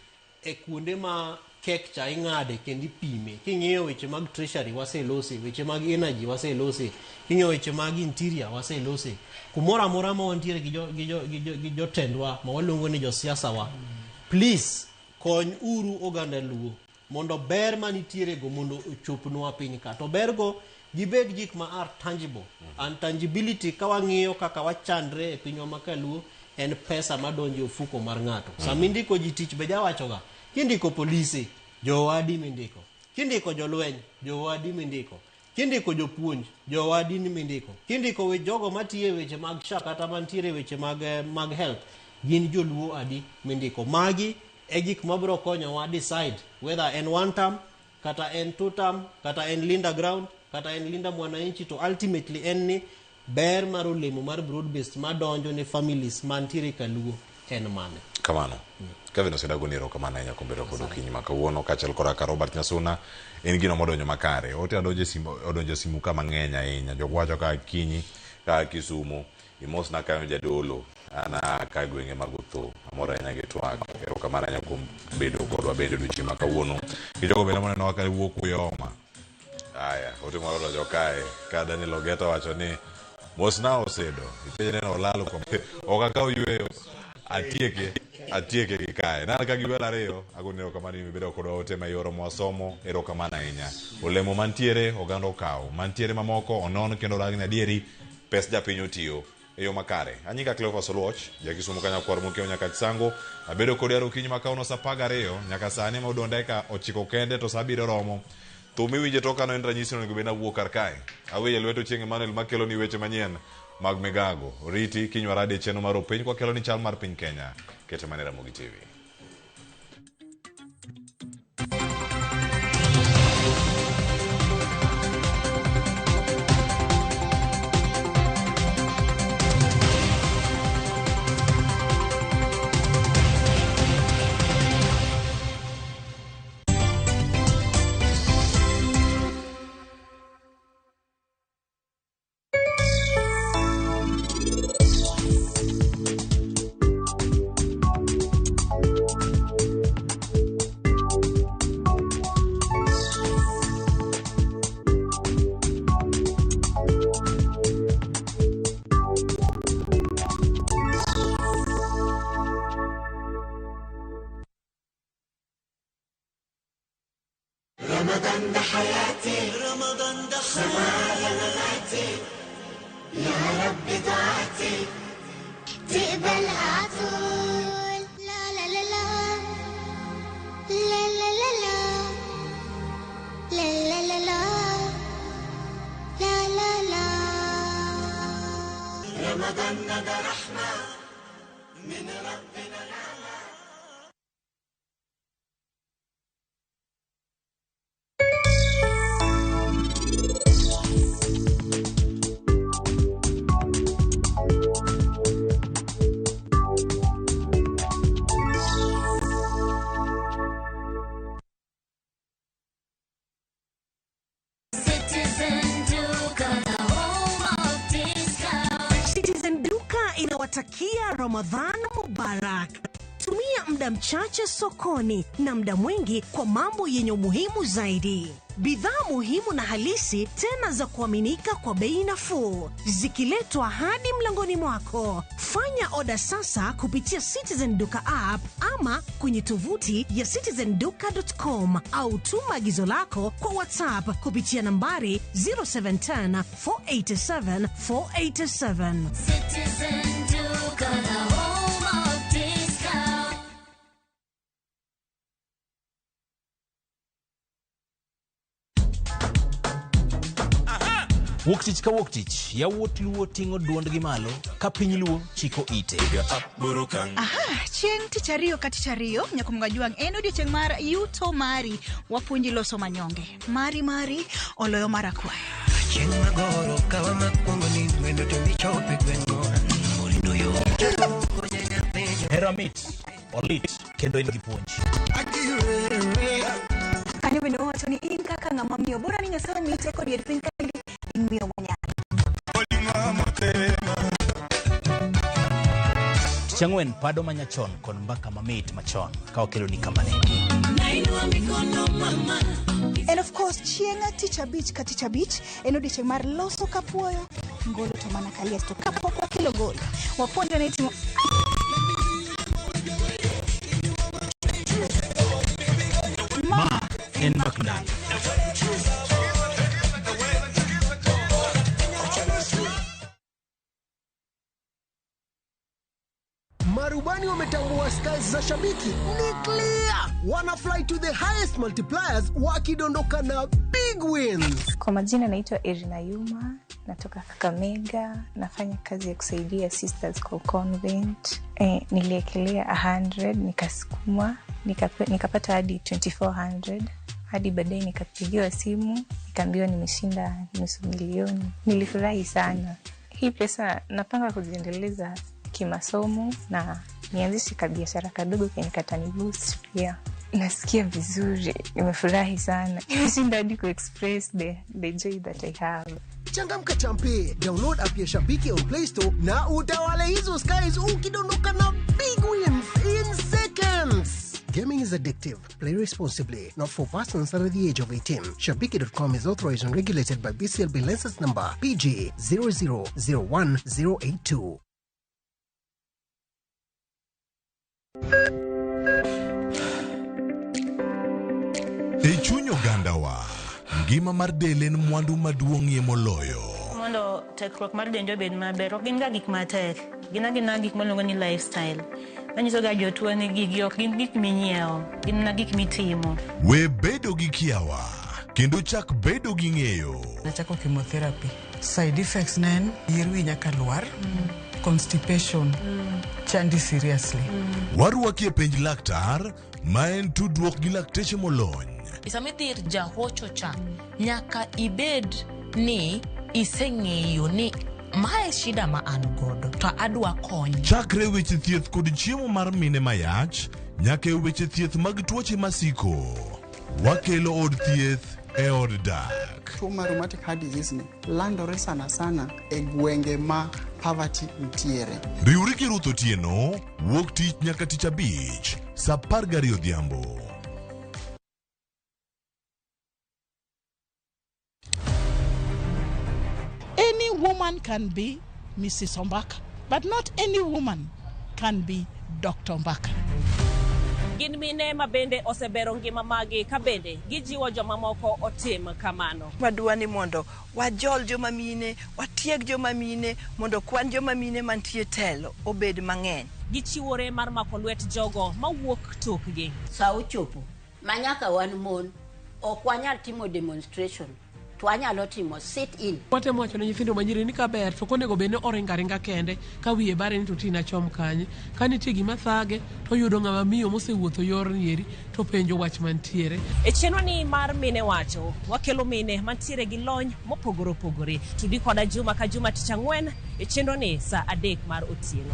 Speaker 6: e kuonde ma kek cha ing'ade kendo ipime. King'iyo weche mag treasury waselose, weche mag energy waselose, king'iyo weche mag interior waselose. Kumoro amora ma wantiere gi jotendwa ma waluongo ni josiasa wa, please kony uru oganda Luo mondo ber manitiere go mondo ochopnwa piny ka. To ber go gibed gik ma are tangible. And tangibility ka wang'iyo kaka wachandre e pinywa ma kaluo en pesa madonjo e ofuko mar ng'ato. Sama indiko ji tich be jawachoga, kindiko polise, jowadi mindiko. Kindiko jolweny, jowadi mindiko. Kindiko jopuonj, jowadi mindiko. Kindiko jogo matiyo e weche mag SHA kata mantiere weche mag health, gin joluo adi mindiko. Magi e gik mabiro konyowa decide whether en one term, kata en two term, kata en Linda Ground, kata en Linda Mwananchi, to ultimately en ni ber mar olemo mar broad based madonjo ne families mantiere kaluo en mane.
Speaker 4: Kamano. Kevin Osido ni erokamano ahinya kuom bedo kod okinyi ma kawuono kaachiel koda ka Robert Nyasuna en gino modonjo makare. Ote odonjo e simu ka mang'eny ahinya. Jok wacho ka Akinyi, ka Kisumu, imosna kanyo jadolo, ana ka gwenge mag Otho. Amor ahinya gi twak. Erokamano ahinya kuom bedo kodwa bende odiochieng' ma kawuono. Gi jogo bende monenowa ka wuok Uyoma. Aya, ote moro odonjo kae ka Daniel Ogeta wacho ni mosna Osedo. Ipenje neno olalo kuom ok akaw yweyo. Atieke gi kae. Nan ka gi welo ariyo, agoni erokamano ni ibedo kodwa ote ma ioro mwasomo, erokamano ahinya. Olemo mantiere oganda okawo, mantiere mamoko onon kendo orang ni adieri pes japiny otiyo e yo makare. Anyinga Cleophas Oluoch, ja Kisumu kanya kwar mokiewo nyaka Chisango. Abedo kodi ar okinyi ma kawuono saa 12 nyaka sani ma odong' dakika 9 kende to saa 7 romo. Thum miwinje to kano en ranyisi onego bed nawuok kar kae. Aweyo e lwet Ochieng' Emmanuel makelo ni weche manyien mag migago. Oriti kiny waradi e chenro mar Opiny kwakelo ni chal mar piny Kenya. Kete mana e Ramogi TV.
Speaker 7: رمضان ده حياتي، رمضان ده حياتي، مماتي، يا رب دعاتي تقبلها عطول. لا لا لا لا لا لا لا لا لا لا لا لا لا لا. رمضان ده رحمة من ربنا العلا. Citizen Duka, the home of discount.
Speaker 1: Citizen Duka inawatakia Ramadhan Mubarak. Tumia muda mchache sokoni na muda mwingi kwa mambo yenye umuhimu zaidi. Bidhaa muhimu na halisi tena za kuaminika kwa bei nafuu, zikiletwa hadi mlangoni mwako. Fanya oda sasa kupitia Citizen Duka app ama kwenye tovuti ya citizenduka.com au tuma agizo lako kwa WhatsApp kupitia nambari 0710 487 487.
Speaker 7: Citizen Duka, the home of discount.
Speaker 2: Wuok tich ka wuok tich, yawuot Luo ting'o duondgi malo ka piny Luo chiko ite.
Speaker 3: Aha, chieng' tich ariyo ka tich ariyo nyakumga jwang' en odiochieng' mar yuto mari, wapuonji loso manyonge mari mari oloyo mar akwaya.
Speaker 24: Chieng' magoro kawa makwongo ni wendo to michope gweng'o morindo yo.
Speaker 2: Hera mit, olit, kendo en gi puonj.
Speaker 3: Kanyo bende owacho ni in kaka ng'ama miyo bora ni Nyasaye omiyi teko dier piny kaendi in miyo monyalo.
Speaker 2: Tich ang'wen pado manyachon kod mbaka mamit machon ka wakeloni kamane.
Speaker 3: And of course chieng' tich abich ka tich abich en odiochieng' mar loso kapuoyo ngolo to mana kaliet to kapok wakelo gol wapuonjo ni timo
Speaker 2: Ma en Mbak Ndalo.
Speaker 25: Marubani wametambua skies za shabiki ni clear, wana fly to the highest multipliers wakidondoka na big wins.
Speaker 26: Kwa majina naitwa Irina Yuma, natoka Kakamega, nafanya kazi ya kusaidia sisters kwa convent. Niliekelea 100 nikasukuma nikapata hadi 2400 hadi baadaye nikapigiwa simu nikaambiwa nimeshinda 500,000. Nilifurahi sana. Hii pesa napanga kujiendeleza kimasomo na nianzishe kabiashara kadogo kenye kataniboost pia. Nasikia vizuri, nimefurahi sana. Nimeshinda hadi kuexpress the joy that I have.
Speaker 25: Changamka champe, download app ya Shabiki on Play Store na utawale hizo skies ukidondoka na big wins in seconds. Gaming is addictive. Play responsibly. Not for persons under the age of 18. Shabiki.com is authorized and regulated by BCLB license number PG 0001082.
Speaker 11: E chuny ogandawa, ngima mar del en mwandu maduong'ie moloyo.
Speaker 27: Mondo tekruok mar dendwa obed maber, ok gin ga gik matek. Gin agina gik miluongo ni lifestyle. Manyiso ga jotuo ni gigi ok gin gik minyiewo, gin mana gik mitimo.
Speaker 11: We bedo gi kiawa, kendo chak bedo gi ng'eyo.
Speaker 9: Nachako chemotherapy. Side effects ne en yier wi nyaka lwar, constipation, chandi seriously.
Speaker 11: Warwaki e penj laktar, ma en tudruok gi lakteche molony.
Speaker 28: Sama idhi ir jahocho cha, nyaka ibed ni iseng'eyo ni mae shida ma an godo to adwa kony.
Speaker 11: Chakre weche thieth kod chiemo mar mine mayach, nyaka e weche thieth mag tuoche masiko. Wakelo od thieth e od dak.
Speaker 29: Tuo mar rheumatic heart disease ni landore sana sana e gwenge ma poverty nitiere.
Speaker 11: Riwri gi Ruth Otieno, wuok tich nyaka tich abich, saa 12 odhiambo.
Speaker 30: Any woman can be Mrs. Ombaka, but not any woman can be Dr. Ombaka.
Speaker 1: Gin mine ma bende osebero ngima magi ka bende gijiwo jomamoko otim kamano.
Speaker 8: Wadwa ni mondo wajol joma mine, watieg joma mine, mondo kwan joma mine mantie telo obed mang'eny.
Speaker 1: Gichiwore mar mako lwet jogo mawuok tokgi.
Speaker 10: Sa ochopo ma nyaka wan mon ok wanyal timo demonstration to wanyalo timo sit in.
Speaker 12: Watemo wacho ne nyithindo manyiri ni kaber to ok onego bed ni oringo aringa kende ka wiye bare ni to tina chom kanye. Ka nitie gima thage to oyudo ng'ama miyo mosewuotho yorni eri to penjo wach mantiere.
Speaker 1: E chenroni mar Mine Wacho, wakelo mine mantiere gi lony mopogore opogore. Tudi koda juma ka juma tich ang'wen e chenroni sa 3 mar otieno.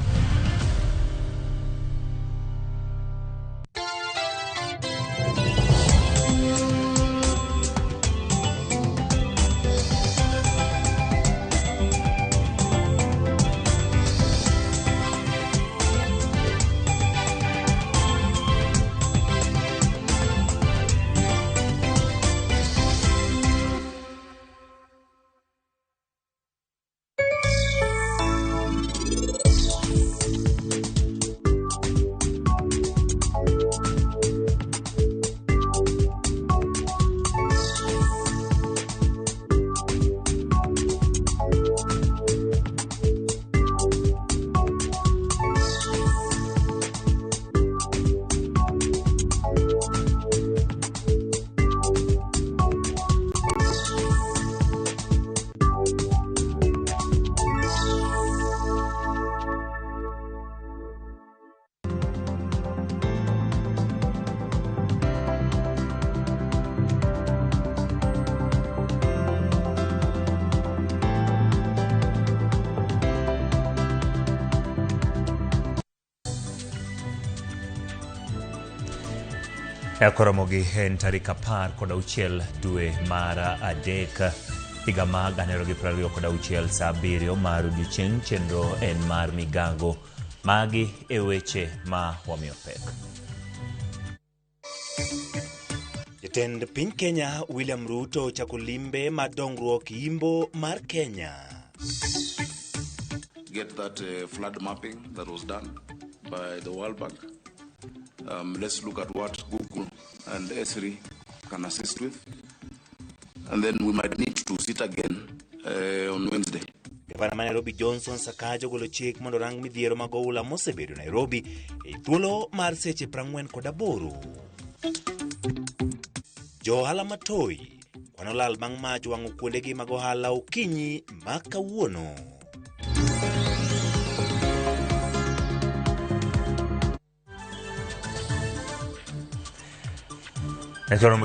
Speaker 19: Koromogi en tarik 16 dwe mar 3 higa mag 2026 saa 7 mar odiechieng'. Chenro en mar migago. Magi e weche ma wamiyo pek. Jatend piny Kenya William Ruto ochako limbe mar dongruok yimbo mar Kenya.
Speaker 13: Get that flood mapping that was done by the World Bank. Let's look at what Google and Esri can assist with. And then we might need to sit again on Wednesday.
Speaker 19: Gavana ma Nairobi Johnson Sakaja ogolo chik mondo rang midhiero mag oula mosebedo Nairobi e thuolo mar seche 48. Jo ohala matoi kwano lal bang' mach wang'o kuondegi mag ohala okinyi ma kawuono.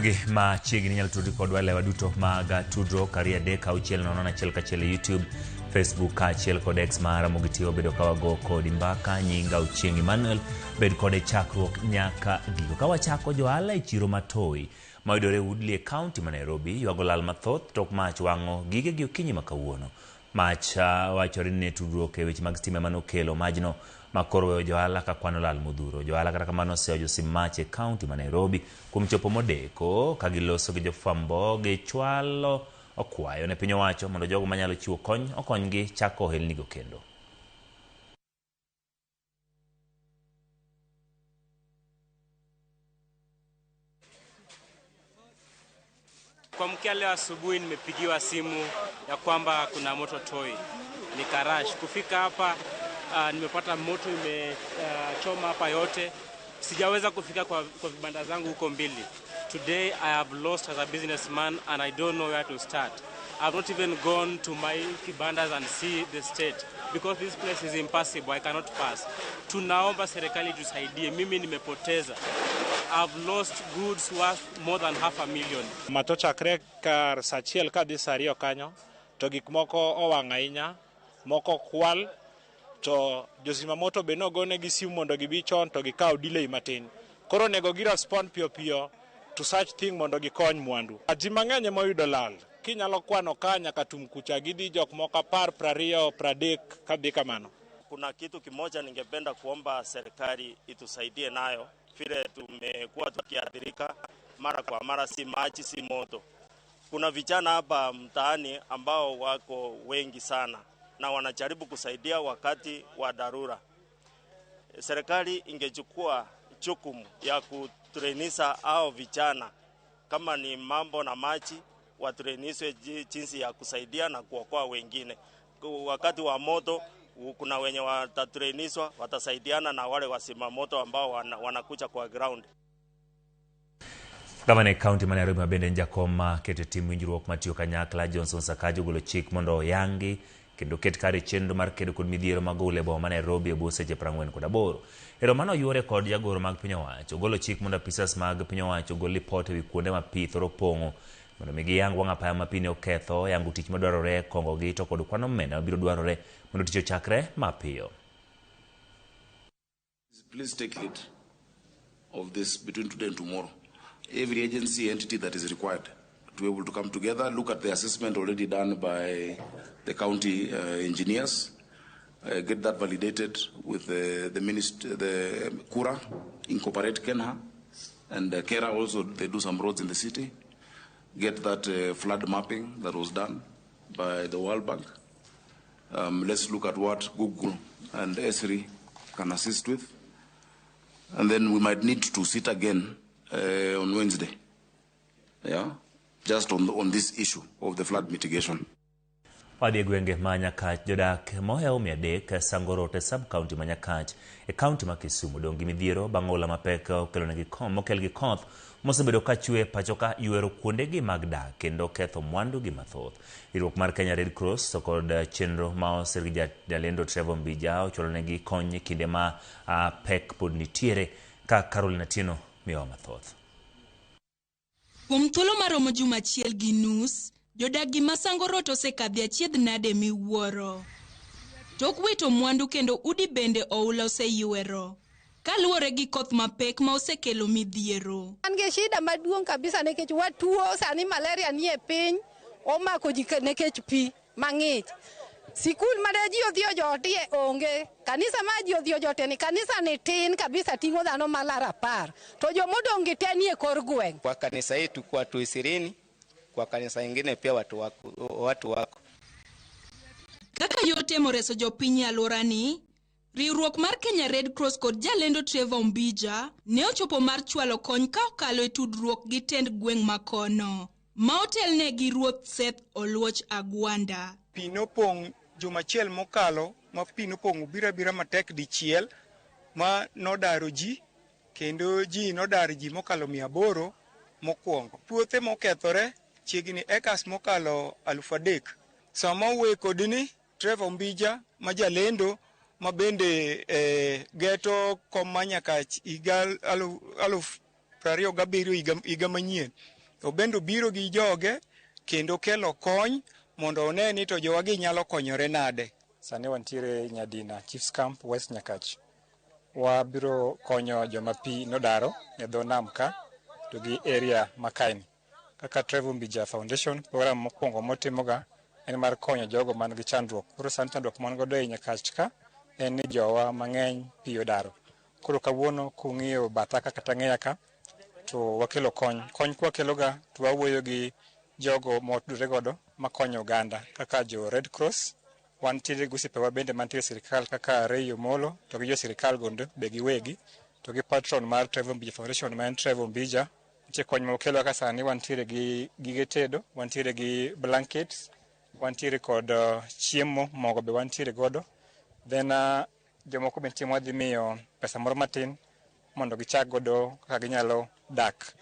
Speaker 19: Gi machiegni inyalo tudri kodwa lewa duto mag tudruok 2 3 6 0 1 1 YouTube, Facebook kaachiel kod X mar Ramogi TV. Obedo ka wago kodi mbaka. Nyinga Ochieng' Emmanuel, bed kode chakruok nyaka giko. Ka wachako jo ohala e chiro Matoi mayudore Woodley e kaunti ma Nairobi ywago lal mathoth tok mach wang'o gigegi okinyi ma kawuono. Mach wachore ni ne tudruok e weche mag stima manokelo majno makoro weyo jo ohala ka kwano lal modhuro. Jo ohala kata kamano oseyo josim mach e kaunti ma Nairobi kuom chopo modeko ka giloso gi jofwambo gichwalo okwayo ne piny owacho mondo jogo manyalo chiwo kony okonygi chako ohelnigo kendo.
Speaker 14: Kuamkia leo asubuhi nimepigiwa simu ya kwamba kuna moto Toi. Nikarash kufika hapa, nimepata moto imechoma hapa yote. Sijaweza kufika kwa vibanda zangu huko mbili. Today I have lost as a businessman and I don't know where to start. I've not even gone to my kibandas and see the state because this place is impassable. I cannot pass. Tunaomba serikali tusaidie. Mimi nimepoteza. I've lost goods worth more than 500,000.
Speaker 15: Mato chakre kar saa achiel kadhi saa ariyo kanyo to gik moko owang' ahinya, moko kwal, to jozima moto be nogonegi simu mondo gibi chon to gikaw delay matin. Koro onego gi respond piyo piyo to such thing mondo gikony mwandu. Ji mang'eny ema oyudo lal. Kinyalo kwano ka nyaka tum kucha gidhi jok moko 10, 20, 30 kadhi kamano.
Speaker 16: Kuna kitu kimoja ningependa kuomba serikali itusaidie nayo, vile tumekuwa tukiathirika mara kwa mara, si maji si moto. Kuna vijana hapa mtaani ambao wako wengi sana na wanajaribu kusaidia wakati wa dharura. Serikali ingechukua jukumu ya kutrenisa hao vijana, kama ni mambo na maji watreniswe jinsi ya kusaidia na kuokoa wengine. Wakati wa moto kuna wenye watatreniswa, watasaidiana na wale wazima moto ambao wanakuja kwa ground.
Speaker 19: Gavana e kaunti ma Nairobi ma bende en jakom ma keto e tim winjruok matiyo kanyakla Johnson Sakaja ogolo chik mondo oyangi kendo ket kare chenro mar kedo kod midhiero mag oula e boma ma Nairobi e bwo seche 48. Ero mano oyuore kod jagoro mag piny owacho. Ogolo chik mondo apisas mag piny owacho ogol lipot ewi kuonde ma pi thoro pong'o mondo mi giyang wang' apaya ma pi ne oketho, yango tich madwarore, kongo gi to kod kwano omenda mabiro dwarore mondo tich ochakre mapiyo.
Speaker 13: Please take lead of this between today and tomorrow. Every agency entity that is required to be able to come together, look at the assessment already done by the county engineers, get that validated with the minister, the KURA, incorporate KeNHA, and KeRRA also, they do some roads in the city. Get that flood mapping that was done by the World Bank. Let's look at what Google and Esri can assist with. And then we might need to sit again on Wednesday, yeah, just on this issue of the flood mitigation.
Speaker 19: Wadhi e gwenge ma Nyakach, jodak mohewo 300 Sangorote sub county ma Nyakach e kaunti ma Kisumu dong' gi midhiero bang' oula mapek okelonegi mokel gi koth mosebedo ka chwe pacho ka ywero kuondegi mag dak kendo ketho mwandu gi mathoth. Riwruok mar Kenya Red Cross to kod chenro ma osir gi jalendo Trevor Mbija ochwalonegi kony e kinde ma pek pod nitiere ka Caroline Atieno miyowa mathoth.
Speaker 4: Kuom thuolo maromo juma achiel gi nus, jodak gi Masangorot osekadhe achiedh nade miwuoro. Tok wito mwandu kendo udi bende oula oseywero. Kaluwore gi koth mapek ma osekelo midhiero.
Speaker 5: An gi shida maduong' kabisa nikech watuo sani, malaria nie piny omako ji nikech pi mang'ich. Sikul mane ji odhi ojotie onge, kanisa ma ji odhi ojotie ni kanisa ni tin kabisa ting'o dhano malaro 10 to jomodong' gi te nie kor gweng'.
Speaker 6: Kwa kanisa yetu kwa watu 20, kwa kanisa ingine pia watu wako, watu wako.
Speaker 4: Kaka yor temo reso jopiny e alworani, riwruok mar Kenya Red Cross kod jalendo Trevor Mbija ne ochopo mar chwalo kony ka okalo e tudruok gi tend gweng' makono, ma otelne gi Ruoth Seth Oluoch Agwanda.
Speaker 7: Pi nopong' juma achiel mokalo ma pi nopong' obiro abira matek dichiel ma nodaro ji kendo ji nodar ji mokalo 800 mokwongo. Puothe mokethore chiegni acres mokalo 3000. Sama wuoye kodini, Trevor Mbija ma jalendo ma bende geto kom ma Nyakach higa 2027 higa manyien, obende obiro gi joge kendo kelo kony mondo one ni to jowagi nyalo konyore nade.
Speaker 17: Sani wantiere Nyadina Chiefs Camp, West Nyakach. Wabiro konyo joma pi nodaro e dho nam ka to gi area ma kaeni. Kaka Trevor Mbija Foundation, program mokwongo motimoga en mar konyo jogo man gi chandruok. Koro sani chandruok ma wan godo e Nyakach ka en ni jowa mang'eny pi odaro. Koro kawuono kung'iyo batha ka kata ng'eya ka to wakelo kony. Kony kwakeloga to wawuoyo gi jogo motudore godo makonyo oganda kaka jo Red Cross. Wantiere gi osiepewa bende mantiere e sirikal kaka Ray Omolo to gi jo sirikal gondo be giwegi to gi patron mar Trevor Mbija Foundation ma en Trevor Mbija. Nitie kony ma wakelo kaka sani wantiere gi gige tedo, wantiere gi blankets, wantiere kod chiemo, mogo be wantiere godo. Then jomoko be nitie mwadhi miyo pesa moro matin mondo gichak godo kaka ginyalo dak.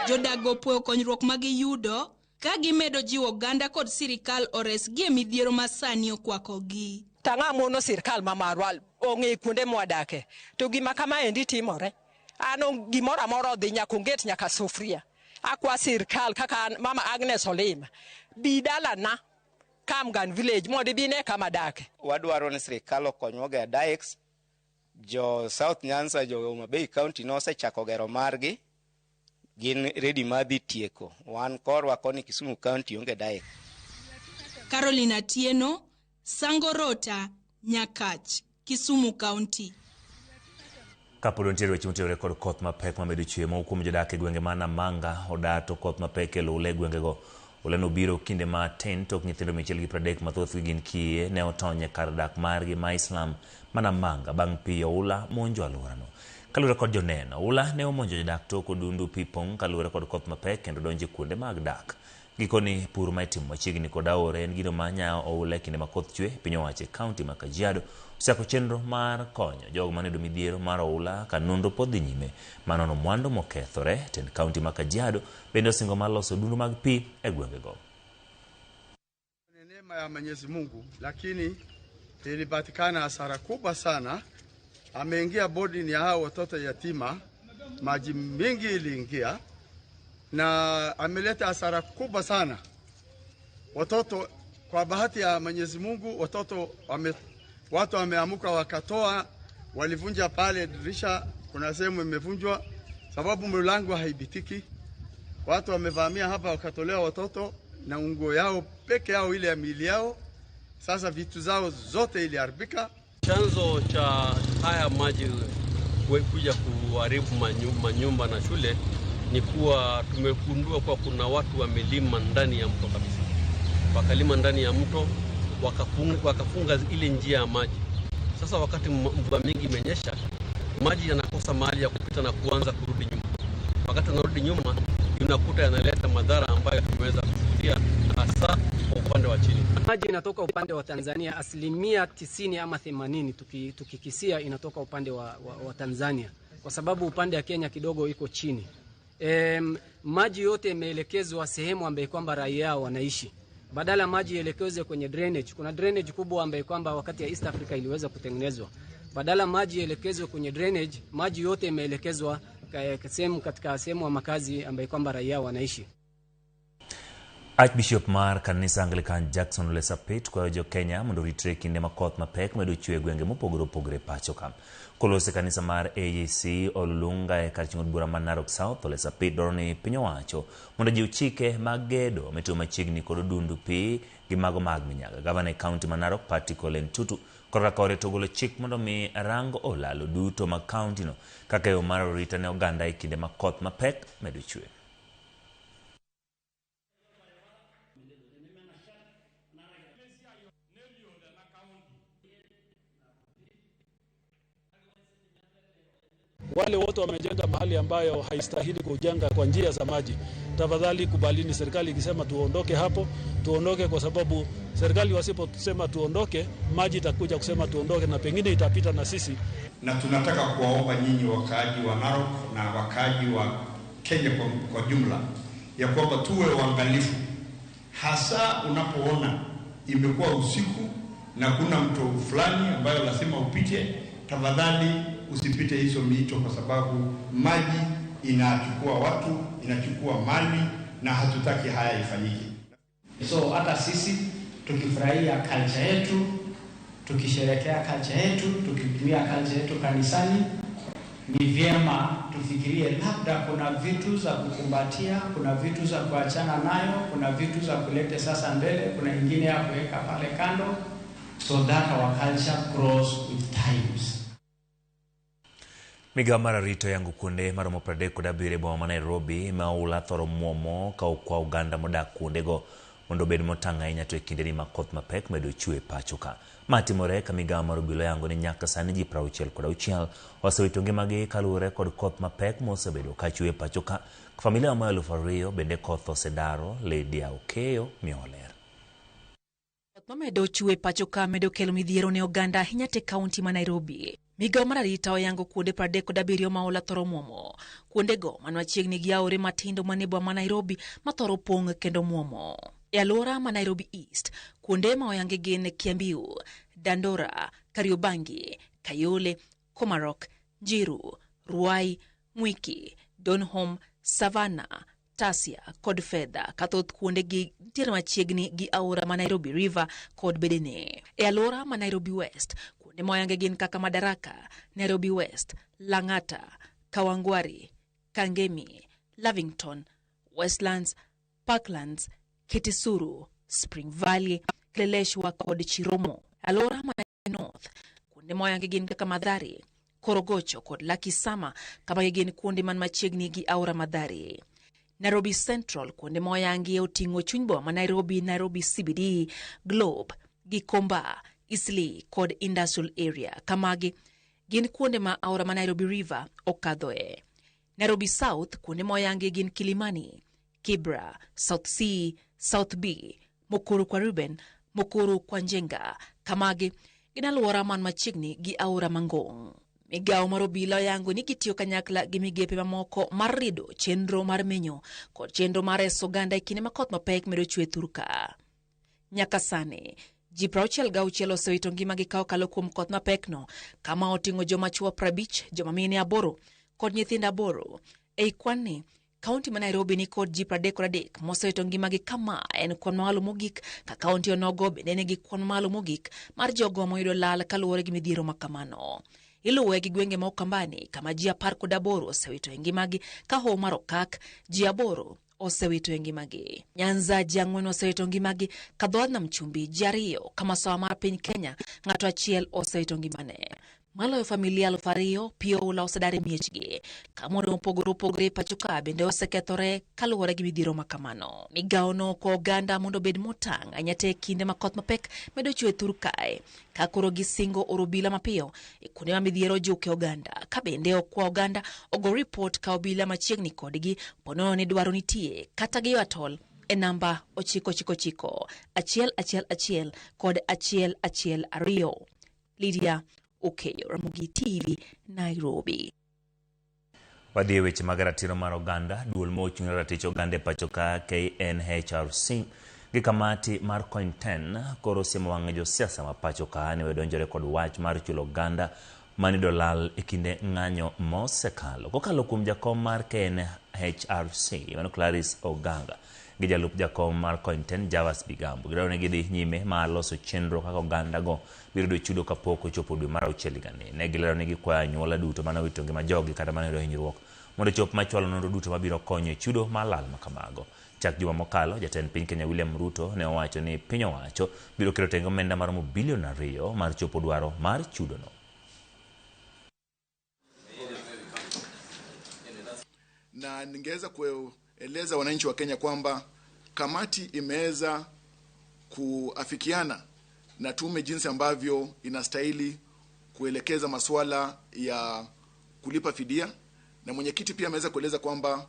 Speaker 4: Jodak go puoyo konyruok ma giyudo ka gimedo jiwo oganda kod sirikal oresgi e midhiero ma sani okwakogi.
Speaker 18: Tang'a mono sirkal ma marwa ong'e kuonde mwadake to gima kama endi timore an gimoro amora odhi nyaka onget nyaka sufuria akwa sirkal kaka an mama Agnes Olima bi dalana Kamgan village mondo ibi ine kama adake.
Speaker 6: Wadwaro ni sirikal okonywa gero dikes. Jo South Nyanza, jo Homa Bay County nosechako gero margi, gin ready mar dhi tieko. Wan korwa koni Kisumu County onge dike.
Speaker 4: Caroline Atieno, Sangorota, Nyakach, Kisumu County.
Speaker 19: Kapod nitiere weche motenore kod koth mapek mamedo chwe, moko kuom jodak e gwenge ma Namanga odar to koth mapek kelo oula e gwengego Oula no biro kinde matin tok nyithindo 130 mathothgi gin kiye ne otony e kar dak margi ma Islam ma Namanga bang' pi oula monjo alworano. Kaluwore kod joneno, oula ne omonjo jodak tok odundu pi pong' kaluwore kod koth mapek kendo donjo e kuonde mag dak. Gikoni pur ma itimo machiegni kod aore en gino ma nyayo oula e kinde ma koth chwe. Piny owacho e kaunti ma Kajiado osechako chenro mar konyo jogo mane oyudo midhiero mar oula ka nonro pod dhi nyime mar nono mwandu mokethore. Tend kaunti ma Kajiado bende osingo mar loso odundu mag pi e gwengego.
Speaker 2: Ni neema ya Mwenyezi Mungu, lakini ilipatikana hasara kubwa sana. Ameingia boarding ya hao watoto yatima, maji mingi iliingia na ameleta hasara kubwa sana. Watoto, kwa bahati ya Mwenyezi Mungu, watoto watu wameamuka wakatoa, walivunja pale dirisha, kuna sehemu imevunjwa sababu mlango haibitiki. Watu wamevamia hapa wakatolewa watoto na nguo yao peke yao ile ya miili yao. Sasa vitu zao zote iliharibika.
Speaker 3: Chanzo cha haya maji kuja kuharibu manyumba na shule ni kuwa tumegundua kuwa kuna watu wamelima ndani ya mto kabisa, wakalima ndani ya mto wakafunga ile njia ya maji. Sasa wakati mvua mingi imenyesha, maji yanakosa mahali ya kupita na kuanza kurudi nyuma. Wakati yanarudi nyuma, unakuta yanaleta madhara ambayo tumeweza kushuhudia hasa kwa upande wa chini.
Speaker 20: Maji inatoka upande wa Tanzania 90% ama 80% tukikisia inatoka upande wa Tanzania, kwa sababu upande wa Kenya kidogo iko chini. Maji yote imeelekezwa sehemu ambayo kwamba raia wanaishi. Badala maji ielekezwe kwenye drainage. Kuna drainage kubwa ambayo kwamba wakati ya East Africa iliweza kutengenezwa. Badala maji ielekezwe kwenye drainage, maji yote imeelekezwa katika sehemu ya makazi ambayo kwamba raia wanaishi.
Speaker 19: Archbishop mar kanisa Anglican Jackson Ole Sapit kwayo jo Kenya mondo oritre kinde ma koth mapek medo chwe e gwenge mopogore opogore pacho ka. Koloso e kanisa mar AIC Olulunga e kar chung' od bura ma Narok South, Ole Sapit dwaro ni piny owacho mondo ojiw chike mag gedo mitimo machiegni kod odundu pi gi mago mag minyaga. Gavana e kaunti ma Narok Patrick Ole Ntutu korka kore to ogolo chik mondo mi rang olalo duto mag kaunti no kaka yo mar arita ne oganda e kinde ma koth mapek medo chwe.
Speaker 21: Wale wote wamejenga mahali ambayo haistahili kujenga kwa njia za maji, tafadhali kubalini. Serikali ikisema tuondoke hapo, tuondoke, kwa sababu serikali wasiposema tuondoke, maji itakuja kusema tuondoke na pengine itapita na sisi.
Speaker 22: Na tunataka kuwaomba nyinyi wakaaji wa Narok na wakaaji wa Kenya kwa jumla ya kwamba tuwe waangalifu, hasa unapoona imekuwa usiku na kuna mto fulani ambayo lazima upite, tafadhali usipite hizo mito, kwa sababu maji inachukua watu, inachukua mali na hatutaki haya ifanyike.
Speaker 23: So hata sisi tukifurahia culture yetu, tukisherehekea culture yetu, tukitumia culture yetu kanisani, ni vyema tufikirie labda kuna vitu za kukumbatia, kuna vitu za kuachana nayo, kuna vitu za kulete sasa mbele, kuna ingine ya kuweka pale kando, so that our culture grows with times.
Speaker 19: Migao mar arita oyango kuonde maromo 37 e boma ma Nairobi ma oula thoro muomo ka okwa oganda modak kuondego mondo obed motang' ahinya to e kindeni ma koth mapek medo chwe e pacho ka. Ma timore ka migao mar obila oyango ni nyaka sani ji 66 osewito ngimagi kaluwore kod koth mapek mosebedo ka chwe e pacho ka. Familia ma 2000 bende koth osedaro. Lydia Okeyo miyo ler.
Speaker 24: Koth mamedo chwe pacho ka medo kelo midhiero ne oganda ahinya te kaunti ma Nairobi. Migao mar arita oyango kuonde 37 ma oula thoro muomo. Kuondego man machiegni gi aore matindo manie boma ma Nairobi ma thoro pong' kendo muomo. E alwora ma Nairobi East, kuonde ma oyangi gin Kiambiu, Dandora, Kariobangi, Kayole, Komarok, Njiru, Ruai, Mwiki, Donholm, Savannah, Tasia kod Fedha, ka thoth kuondegi nitiere machiegni gi aora ma Nairobi River kod bedene. E alwora ma Nairobi West, kuonde moyangi gin kaka Madaraka, Nairobi West, Lang'ata, Kawangware, Kangemi, Lavington, Westlands, Parklands, Kitisuru, Spring Valley, Kileleshwa kod Chiromo. Alwora ma North, kuonde moyangi gin kaka Mathare, Korogocho kod Lucky Summer, kama gin kuonde man machiegni gi aora Mathare. Nairobi Central kuonde ma oyangie oting'o chuny boma ma Nairobi, Nairobi CBD, Globe, Gikomba, Eastleigh kod Industrial Area. Kamagi gin kuonde ma aora ma Nairobi River okadhoe. Nairobi South kuonde ma oyangie gin Kilimani, Kibra, South C, South B, Mukuru kwa Ruben, Mukuru kwa Njenga. Kamagi gin alwora man machiegni gi aora Mangong. Migawo mar obila oyango ni gitiyo kanyakla gi migepe mamoko mar rido chenro mar menyo kod chenro mar reso oganda e kinde ma koth mapek medo chwe thurka. Nyaka sani, ji 66 osewito ngimagi ka okalo kuom koth mapekno, kama oting'o joma chwo 50, joma mine 8 kod nyithindo 8. Ei kwan ni, kaunti ma Nairobi ni kod ji 33 mosewito ngimagi, kama en kwan mamalo mogik ka kaunti onogo bende nigi kwan mamalo mogik mar jogo moyudo lal kaluwore gi midhiero ma kamano. Iluwe gi gwenge ma Ukambani kama ji 18 osewito e ngimagi, ka hoho mar Okak ji 8 osewito e ngimagi. Nyanza ji 4 osewito ngimagi, ka dho wadh Nam Chumbi ji 2, ka masawa mar piny Kenya ng'ato achiel osewito ngimane. Maloyo familia 2000 pi oula osedar e miechgi, ka kuonde mopogore opogore e pacho ka bende osekethore kaluwore gi midhiero ma kamano. Migawo no okwa oganda mondo obed motang' ahinya te e kinde ma koth mapek medo chwe thur kae, ka koro gisingo oro obila mapiyo e kuonde ma midhiero ojuke oganda, ka bende okwa oganda ogo ripot ka obila machiegni kodgi ponono ni dwaro nitie kata giyo atol e namba 999 111 kod 112. Lydia Okeyo, Ramogi TV, Nairobi.
Speaker 19: Wadhi e weche mag ratiro mar oganda. Duol ma ochung' ne ratich oganda e pacho ka KNHRC gi kamati mar Coin10 koro siemo wang' josiasa ma pacho ka ne odonjore kod wach mar chulo oganda mane lal e kinde ng'anyo mosekalo. Kokalo kuom jakom mar KNHRC mano Clarice Oganga gi jalup jakom mar Coin10 Javas Bigambo, gidwaro ni gidhi nyime mar loso chenro kaka oganda go biro yudo chudo kapok ochopo dwe mar auchiel higani. Ne gilero ni gikwayo anyuola duto mane owito ngima jogi kata mane oyudo hinyruok mondo ochop machwalo nonro duto mabiro konyo e chudo mar lal ma kamago. Chak juma mokalo, jatend piny Kenya William Ruto ne owacho ni piny owacho biro keto tenge omenda maromo bilion 2 mar chopo dwaro mar chudono.
Speaker 8: Na ningeweza kueleza wananchi wa Kenya kwamba kamati imeweza kuafikiana na tume jinsi ambavyo inastahili kuelekeza masuala ya kulipa fidia, na mwenyekiti pia ameweza kueleza kwamba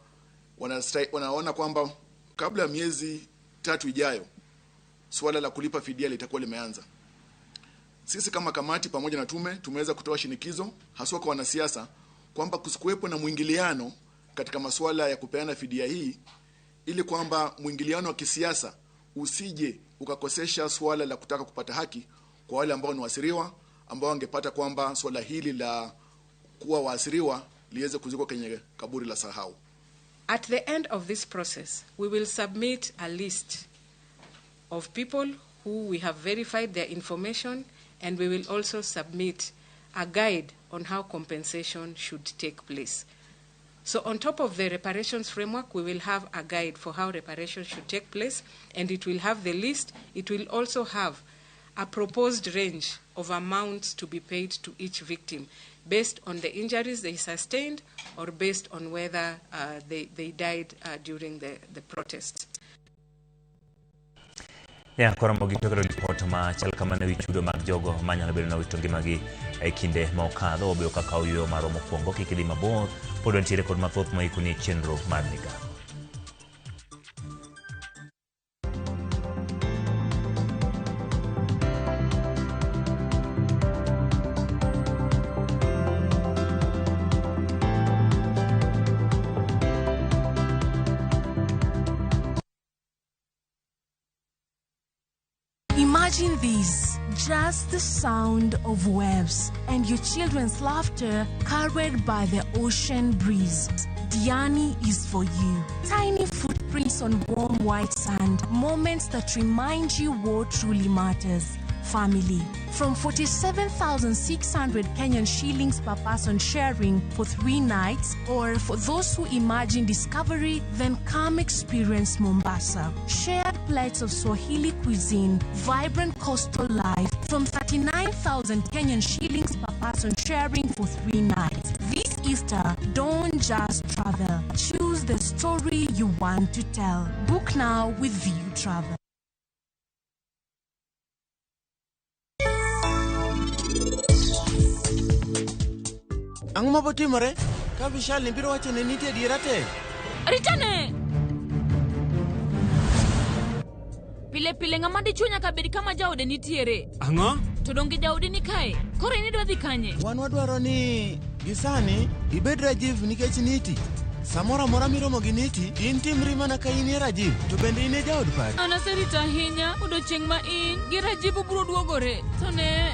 Speaker 8: wanaona kwamba kabla ya miezi 3 ijayo suala la kulipa fidia litakuwa limeanza. Sisi kama kamati pamoja na tume tumeweza kutoa shinikizo haswa kwa wanasiasa kwamba kusikuwepo na mwingiliano katika masuala ya kupeana fidia hii, ili kwamba mwingiliano wa kisiasa usije ukakosesha suala la kutaka kupata haki kwa wale ambao ni waasiriwa, ambao wangepata kwamba suala hili la kuwa waasiriwa liweze kuzikwa kwenye kaburi la sahau.
Speaker 9: At the end of this process, we will submit a list of people who we have verified their information, and we will also submit a guide on how compensation should take place. So on top of the reparations framework, we will have a guide for how reparations should take place, and it will have the list. It will also have a proposed range of amounts to be paid to each victim based on the injuries they sustained or based on whether they died during the protests.
Speaker 19: Ya koro mogi to ripot ma chal kamano ewi chudo mag jogo manyalo bedo ni owito ngimagi e kinde ma okadho. Obedo kaka oyueyo marwa mokwongo, kik idhi mabor, pod wantiere kod mathoth moikoni e chenro mar migawo.
Speaker 10: Imagine this, just the sound of waves and your children's laughter carried by the ocean breeze. Diani is for you. Tiny footprints on warm white sand, moments that remind you what truly matters. Family. From 47,600 Kenyan shillings per person sharing for 3 nights, or for those who imagine discovery, then come experience Mombasa. Shared plates of Swahili cuisine, vibrant coastal life, from 39,000 Kenyan shillings per person sharing for 3 nights. This Easter, don't just travel. Choose Choose the story you want to tell. Book now with View Travel.
Speaker 1: Ang'o mabotimore ka Vishal ni biro wacho ne nitie adiera te?
Speaker 11: Ritane! Pile pile ng'ama dichuo nyaka bed kama jaode nitiere.
Speaker 1: Ang'o?
Speaker 11: To donge jaodi ni kae? Koro in idwa dhi kanye?
Speaker 1: Wan wadwaro ni gisani ibed Rajiv nikech niti. Samoro amora miromo gi niti, in timri mana ka in e Rajiv, to bende in e jaod pari.
Speaker 11: An aserito ahinya odiochieng' ma in gi Rajiv ubiro duogore. To ne...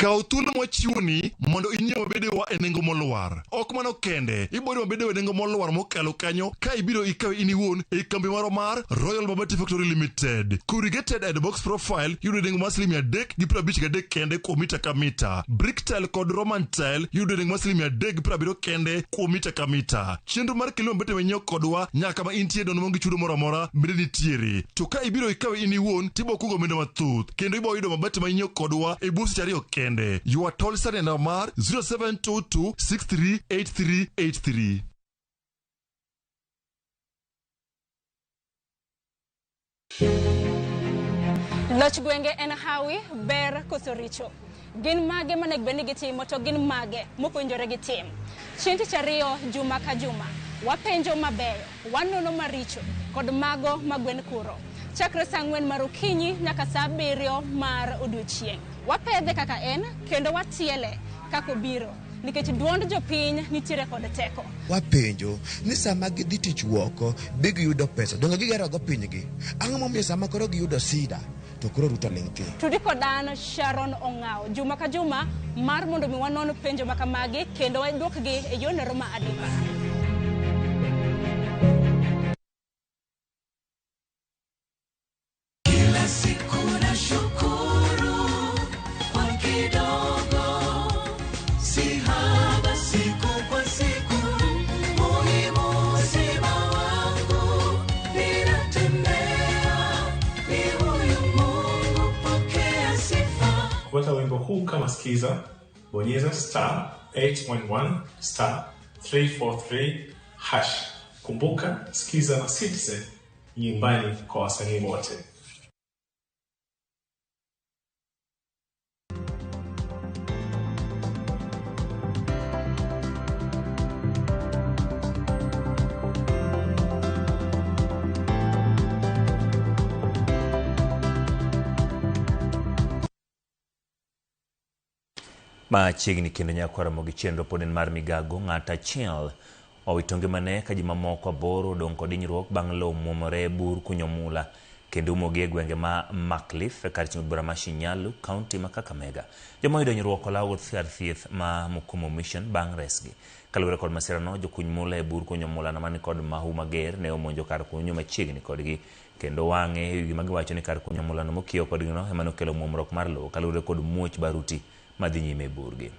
Speaker 12: Kaw thuolo mwachiwoni mondo inyiew mabedewa e nengo molwar. Ok mano kende, ibiro yudo mabedewa e nengo molwar mokalo kanyo ka ibiro ikawe in iwuon e kambi marwa mar Royal Mabati Factory Limited. Corrugated and box profile yudo e nengo mar siling 353 kende kuom mita ka mita. Brick tile kod Roman tile yudo e nengo mar siling 370 kende kuom mita ka mita. Chenro mar kelo mabete manyiew kodwa nyaka kama intie nono maonge chudo moro amora bende nitiere. To ka ibiro ikawe in iwuon tibo kungo omenda mathoth kendo ibo yudo mabati manyiew kodwa e bwo seche ariyo kende. Ywa tol sani e namba mar 0722638383.
Speaker 14: Loch gwenge en hawi, ber koso richo. Gin mage monego bed ni gitimo to gin mage mok owinjore gitim. Chieng' tich ariyo juma ka juma, wapenjo mabeyo, wanono maricho kod mago ma gwen kuro. Chakre saa 4 mar okinyi nyaka saa 7 mar odiochieng'. Wapedhe kaka en kendo watiele kaka obiro nikech duond jopiny nitiere kod teko.
Speaker 25: Wapenjo ni sama gidhi tich woko be giyudo pesa donge gigerogo pinygi ang'o momiyo sama koro giyudo sida to koro Ruto ling' thi.
Speaker 14: Tudi kod an Sharon Ong'awo juma ka juma mar mondo mi wanon penjo makamagi kendo waduokgi e yorno ma adimba.
Speaker 26: Kila siku nashukuru kwa kidogo, si haba siku kwa siku, muhimu uzima wangu, ninatembea ni huyu Mungu, pokea sifa.
Speaker 27: Kupata wimbo huu kama skiza, bonyeza star 811 star 343 hash. Kumbuka, skiza na Citizen nyumbani kwa wasanii wote.
Speaker 19: Machiegni kendo nyaka romo gi chenro pod en mar migago ng'at achiel owito ngimane ka ji mamoko 8 odong' kod hinyruok bang' lowo muomore e bur kunyo mula kendo umogi e gwenge ma Maklif e kar chimo bura ma Shinyalu, kaunti ma Kakamega. Joma oyudo hinyruok olaw kar thieth ma Mukumu Mission bang' resgi. Kaluwore kod masirano, jokuny mula e bur kunyo mula mani kod mahu mager ne omonjo kar kunyo machiegni kodgi kendo wang'e gima giwacho ni kar kunyo mulano mokiewo kodgino ema nokelo muomruok mar lowo kaluwore kod muoch baruti madhi nyime e burgi.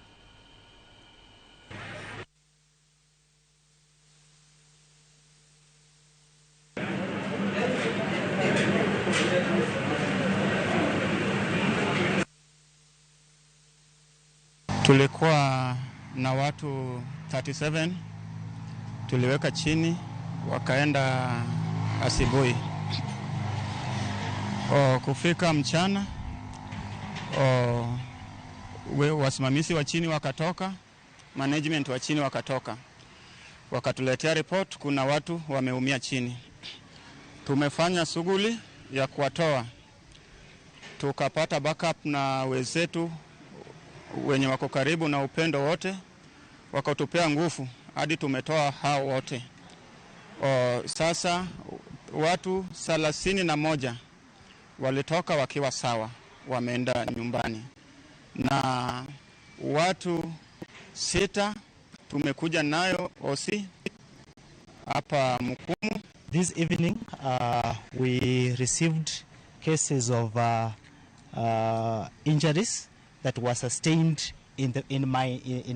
Speaker 28: Tulikuwa na watu 37 tuliweka chini, wakaenda asubuhi. Kufika mchana wasimamizi wa chini wakatoka, management wa chini wakatoka, wakatuletea report kuna watu wameumia chini. Tumefanya shughuli ya kuwatoa, tukapata backup na wenzetu wenye wako karibu na upendo wote, wakatupea nguvu hadi tumetoa hao wote. Sasa watu 31 walitoka wakiwa sawa, wameenda nyumbani, na watu 6 tumekuja nayo OC hapa Mukumu.
Speaker 29: This evening we received cases of injuries that were sustained in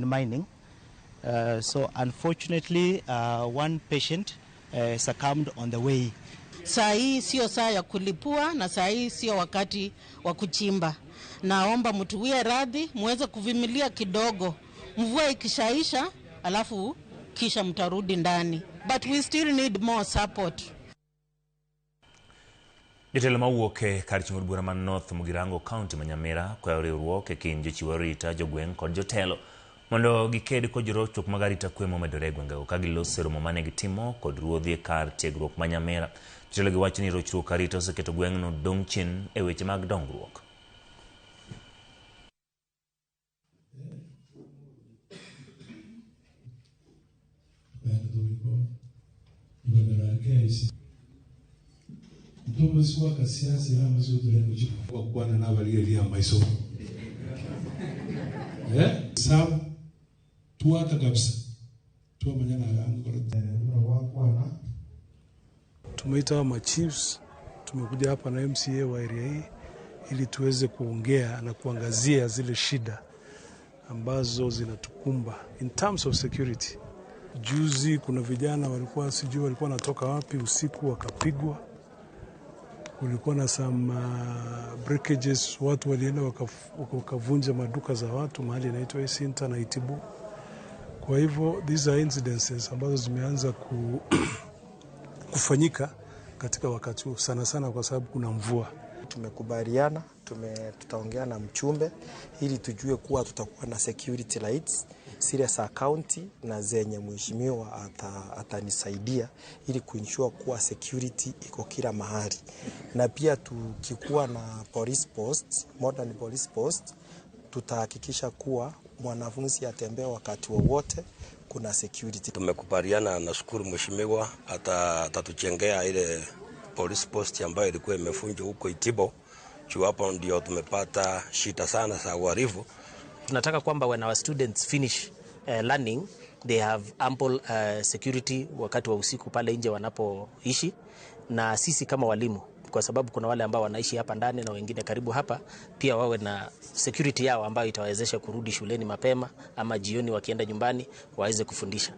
Speaker 29: mining. So unfortunately, one patient succumbed on the way.
Speaker 4: Saa hii sio saa ya kulipua na saa hii sio wakati wa kuchimba. Naomba mtuwie radhi, muweze kuvumilia kidogo. Mvua ikishaisha, alafu kisha mtarudi ndani. But we still need more support.
Speaker 19: Jotelo mawuok e kar chung' od bura man North Mugirango County ma Nyamira kwayo riwruok e kind jochiw arita, jogweng' kod jotelo mondo giked kod jorochruok mag arita kwe momedore e gwengego ka giloso e romo mane gitimo kod ruodhi e kar tiegruok ma Nyamira. Jotelo gi wacho ni rochruok arita oseketo gweng'no dong' chien e weche mag dongruok.
Speaker 5: Tumeita ma chiefs, tumekuja hapa na MCA wa area hii ili tuweze kuongea na kuangazia zile shida ambazo zinatukumba in terms of security. Juzi kuna vijana walikuwa sijui walikuwa wanatoka wapi usiku wakapigwa. Kulikuwa na some breakages, watu walienda wakavunja maduka za watu mahali inaitwa Isinta na Itibu. Kwa hivyo these are incidences ambazo zimeanza kufanyika katika wakati huu sana sana kwa sababu kuna mvua.
Speaker 6: Tumekubaliana, tutaongea na mchumbe ili tujue kuwa tutakuwa na security lights zile za county na zenye mheshimiwa atanisaidia ili kuensure kuwa security iko kila mahali. Na pia tukikuwa na police post, modern police post, tutahakikisha kuwa mwanafunzi atembee wakati wowote kuna security.
Speaker 7: Tumekubaliana, nashukuru mheshimiwa atatuchengea ile police post ambayo ilikuwa imefunjwa huko Itibo. Juu hapo ndio tumepata shida sana za uhalifu.
Speaker 13: Tunataka kwamba when our students finish learning they have ample security wakati wa usiku pale nje wanapoishi, na sisi kama walimu, kwa sababu kuna wale ambao wanaishi hapa ndani na wengine karibu hapa, pia wawe na security yao ambayo itawawezesha kurudi shuleni mapema ama jioni wakienda nyumbani waweze kufundisha.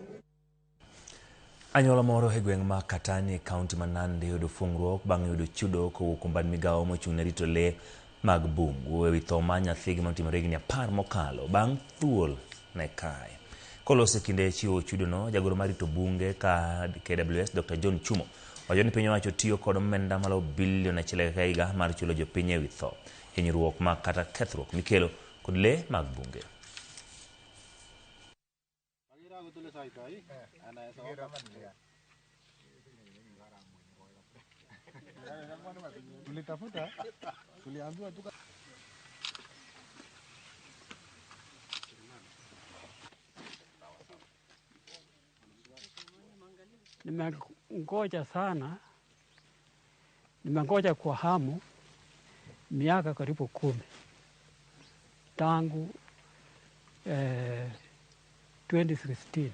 Speaker 19: Anyuola moro e gweng' ma Katani e kaunti ma Nandi oyudo fungruok bang' yudo chudo kowuok kuom bad migawo mochung' ne rito lee mag bungu ewi tho mar nyathigi manotimore higni 10 mokalo bang' thuol ne kaye. Koloso e kinde chiwo chudono, jagoro mar rito bunge ka KWS Dr. John Chumo wacho ni piny owacho tiyo kod omenda malo bilion 1 ka higa mar chulo jopiny ewi tho, hinyruok ma kata kethruok mikelo kod lee mag bunge.
Speaker 15: Nimengoja sana, nimengoja kwa hamu miaka karibu 10 tangu 2016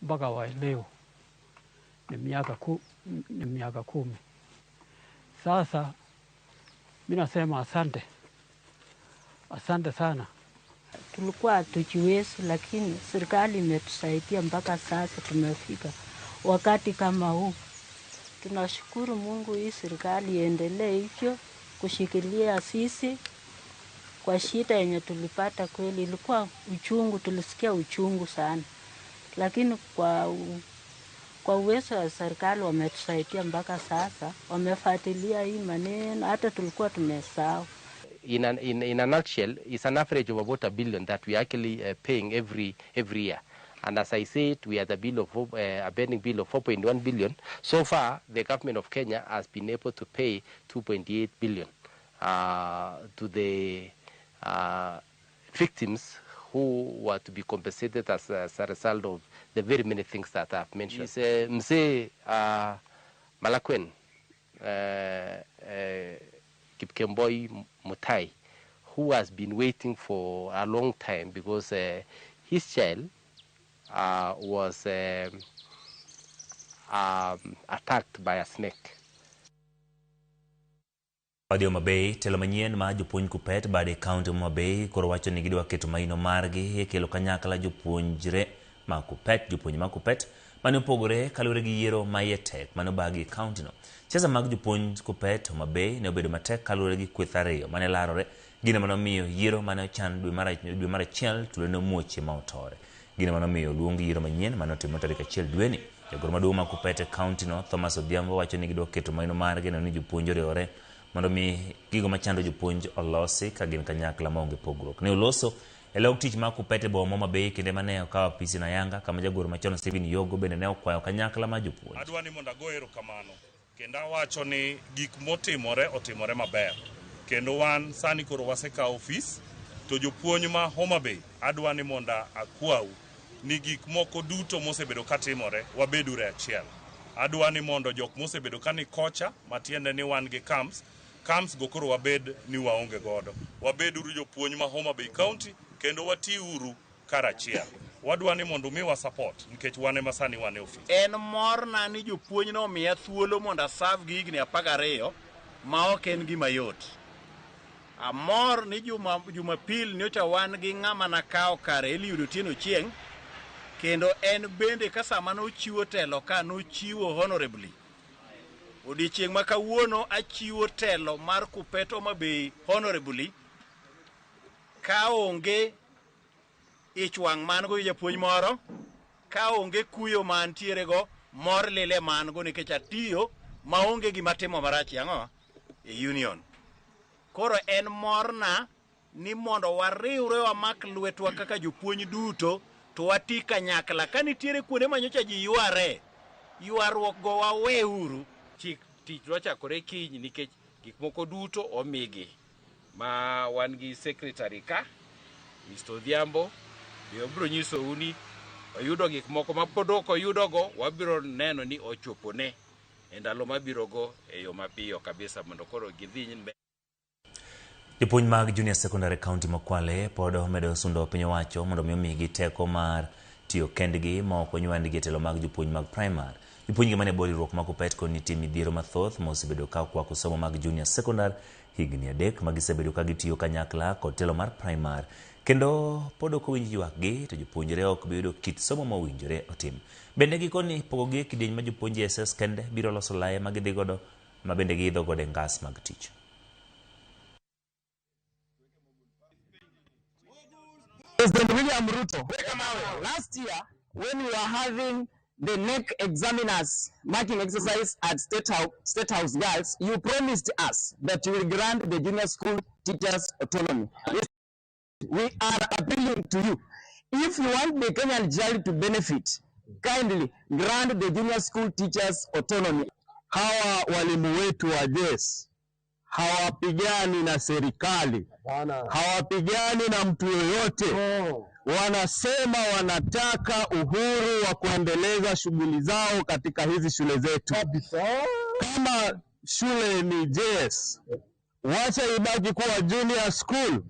Speaker 15: mpaka wa leo ni miaka 10. Sasa mimi nasema asante, asante sana.
Speaker 16: Tulikuwa hatujiwezi, lakini serikali imetusaidia mpaka sasa tumefika wakati kama huu. Tunashukuru Mungu, hii serikali iendelee hivyo kushikilia sisi kwa shida yenye tulipata. Kweli ilikuwa uchungu, tulisikia uchungu sana, lakini kwa uwezo wa serikali wametusaidia mpaka sasa, wamefuatilia hii maneno, hata tulikuwa tumesahau.
Speaker 17: In a nutshell, it's an average of about $1 billion that we are actually paying every year. And as I said, we had a bill of a pending bill of 4.1 billion. So far, the government of Kenya has been able to pay 2.8 billion to the victims who were to be compensated as a result of the very many things that I've mentioned. Is Mzee Malakwen Kipkemboi Mutai, who has been waiting for a long time because his child was attacked by a snake.
Speaker 19: Wadhi Homa Bay, telo manyien ma jopuonj Kuppet bade kaunti Homa Bay koro wacho ni gidwa keto maino margi e kelo kanyakla jopuonjre ma Kuppet, jopuonj ma Kuppet mane opogore kaluwore gi yiero ma iye tek mane obagi e kaontino. Siasa mag jopuonj Kuppet Homa Bay ne obedo matek kaluwore gi kweth ariyo mane larore, gino mane omiyo yiero mane ochan dwe mar achiel tulo ne omuoche ma otore. Gino mane omiyo oluong yiero manyien mane otimore tarik 1 dweni. Jagoro maduong' ma Kuppet e kaontino Thomas Odhiambo wacho ni gidwa keto maino margi neno ni jopuonj oriwore mondo mi gigo machando jopuonj olosi ka gin kanyakla maonge pogruok. Ne oloso e log tich mar Kuppet e boma Homa Bay kinde mane okawo apisi Nayanga kama jagoro machon Stephen Yogo bende ne okwayo kanyakla mar jopuonj.
Speaker 2: Adwa ni mondo ago erokamano kendo awacho ni gik motimore otimore maber kendo wan sani koro wasekawo ofis to jopuonj ma Homa Bay adwa ni mondo akwau ni gik moko duto mosebedo katimore wabedure achiel. Adwa ni mondo jok mosebedo ka ni kocha matiende ni wan gi camps go koro wabed ni waonge godo. Wabeduru jopuonj ma Homa Bay County kendo watiuru karachiel. Wadwa ni mondo umiwa support nikech wan ema sani wan e ofis.
Speaker 3: En morna ni jopuonj nomiya thuolo mondo asav gi higni 12 ma ok en gima yot. Amor ni Jumapil nyocha wan gi ng'ama nakawo kare Eliud Otieno Chieng' kendo en bende ka sama nochiwo telo ka nochiwo honorably. Odiechieng' ma kawuono achiwo telo mar Kuppet Homa Bay honorably ka onge ich wang' man go gi japuonj moro, ka onge kuyo mantiere go, mor lile man go nikech atiyo maonge gima timo marach ang'o e union. Koro en morna ni mondo wariwre wamak lwetwa kaka jopuonj duto to wati kanyakla. Ka nitiere kuonde ma nyocha ji yware, ywaruok go waweuru.
Speaker 8: Chik tich dwa chakore kiny nikech gik moko duto omigi. Ma wan gi secretary ka, Mr. Odhiambo, be obiro nyisou ni oyudo gik moko ma pod ok oyudogo, wabiro neno ni ochopone e ndalo mabirogo e yo mapiyo kabisa mondo koro gidhi nyime.
Speaker 19: Jopuonj mag Junior Secondary County ma Kwale pod omedo sundo piny owacho mondo mi omigi teko mar tiyo kendgi ma ok onywandgi e telo mag jopuonj mag primary. Jopuonjgi mane bwo riwruok mar Kuppet kod nitie midhiero mathoth ma osebedo ka okwako somo mag Junior Secondary higni 3 ma gisebedo ka gitiyo kanyakla kod telo mar primary kendo pod ok owinj ywakgi to jopuonjre ok bi yudo kit somo mowinjore otim. Bende gikoni pogogi e kidieny ma jopuonj JSS kende biro loso laye ma gidhi godo ma bende giidho godo e ngas mag tich.
Speaker 18: President William Ruto, last year when we were having the NEC examiners marking exercise at State House Girls, you promised us that you will grant the junior school teachers autonomy. We are appealing to you. If you want the Kenyan child to benefit, kindly grant the junior school teachers autonomy.
Speaker 20: Hawa walimu wetu wa JES hawapigani na serikali, hawapigani na mtu yoyote. Wanasema wanataka uhuru wa kuendeleza shughuli zao katika hizi shule zetu. Kama shule ni JS, wacha ibaki kuwa junior school.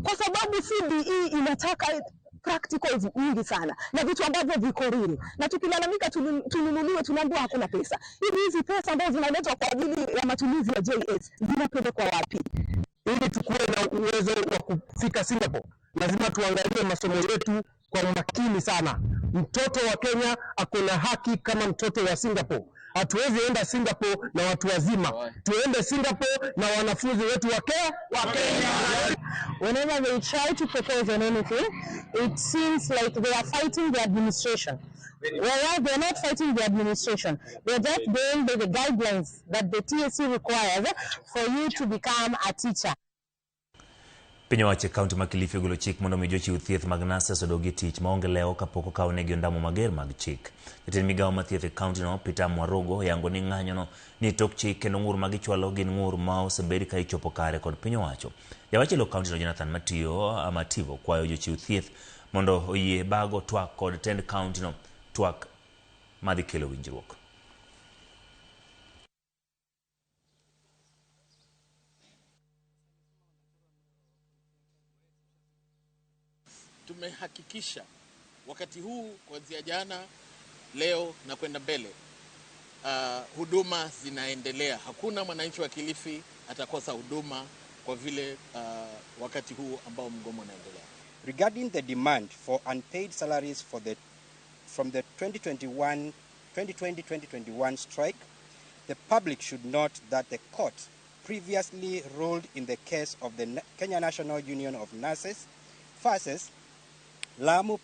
Speaker 21: Kwa sababu CBE inataka practicals nyingi sana na vitu ambavyo viko real, na tukilalamika tununuliwe tunaambiwa hakuna pesa. Hivi hizi pesa ambazo zinaletwa kwa ajili ya matumizi ya JS zinapelekwa wapi?
Speaker 20: Ili tukue na uwezo wa kufika Singapore, lazima tuangalie masomo yetu kwa makini sana. Mtoto wa Kenya ako na haki kama mtoto wa Singapore. Hatuwezi enda Singapore na watu wazima. Tuende Singapore na wanafunzi wetu wa Kenya.
Speaker 21: Whenever they try to propose on anything, it seems like they are fighting the administration. Whereas they are not fighting the administration. They are just going by the guidelines that the TSC requires for you to become a teacher.
Speaker 19: Piny owacho e kaunti ma Kilifi ogolo chik mondo mi jochiw thieth mag nurses odog e tich maonge lewo kapok okawnegi ondamo mager mag chik. Jatend migawo mar thieth e kaunti no Peter Mwarogo oyango ni ng'anyono ni e tok chik kendo ng'ur ma gichwalo gin ng'ur ma osebed ka ichopo kare kod piny owacho. Jawach e lo kaunti no Jonathan Mativo kwayo jochiw thieth mondo oyie bago twak kod tend kaunti no, twak madhi kelo winjruok.
Speaker 22: Tumehakikisha wakati huu kuanzia jana, leo na kwenda mbele, huduma zinaendelea. Hakuna mwananchi wa Kilifi atakosa huduma kwa vile wakati huu ambao mgomo unaendelea.
Speaker 1: Regarding the demand for unpaid salaries from the 2020-2021 strike, the public should note that the court previously ruled in the case of the Kenya National Union of Nurses versus Lamu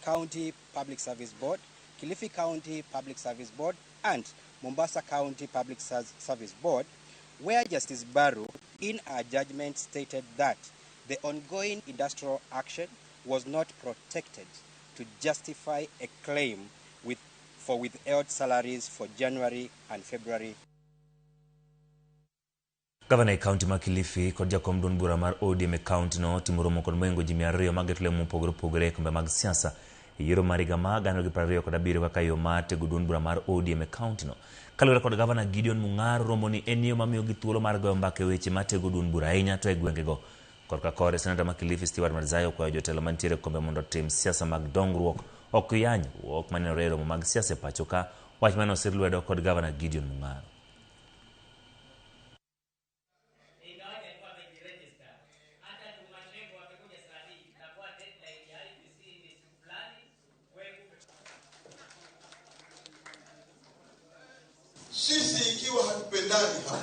Speaker 1: County Public Service Board, Kilifi County Public Service Board, and Mombasa County Public Service Board, where Justice Baru, in her judgment, stated that the ongoing industrial action was not protected to justify a claim for withheld salaries for January and February.
Speaker 19: Gavana e kaunti ma Kilifi kod jakom duond bura mar ODM e kaunti no otimo romo kod mohingo ji 200 mageto lemo mopogore opogore e kombe mag siasa e yiero mar higa mar 2027 kaka yo mar tego duond bura mar ODM e kaunti no. Kaluwore kod Gavana Gideon Mung'aro, romo ni en yo mamiyogi thuolo mar goyo mbaka e weche matego duond bura ahinya to e gwengego. Korka kore, Seneta ma Kilifi Stewart Madzayo okwayo jotelo mantiere e kombe mondo otim siasa mag dongruok, ok yanyruok manenore e romo mag siasa e pacho ka, wach mane osir lwedo kod Gavana Gideon Mung'aro.
Speaker 9: Sisi ikiwa hatupendani hapa,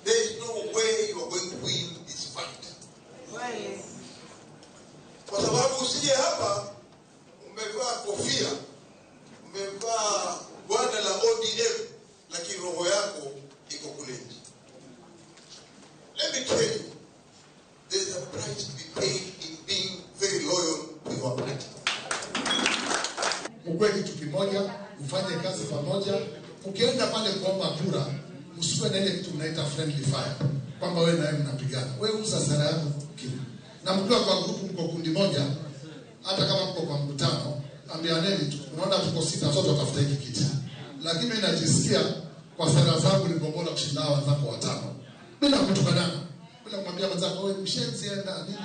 Speaker 9: there is no way you are going to win this fight. Kwa sababu usije hapa umevaa kofia, umevaa gwanda la ODM, lakini roho yako iko kule nje. Let me tell you, there is a price to be paid in being very loyal to your party.
Speaker 10: Mkuwe kitu kimoja, mfanye kazi pamoja. Ukienda pale kuomba kura, msiwe na ile kitu mnaita friendly fire, kwamba wewe na wewe mnapigana. Wewe uza sera yako kimya. Na mkiwa kwa grupu, mko kundi moja, hata kama mko kwa mkutano, ambianeni tu, unaona tuko sita, sote tutafuta hiki kiti. Lakini mimi najisikia kwa sera zangu ni bora kushinda wenzako watano. Bila kutukanana, bila kumwambia mwenzako wewe mshenzi enda nini.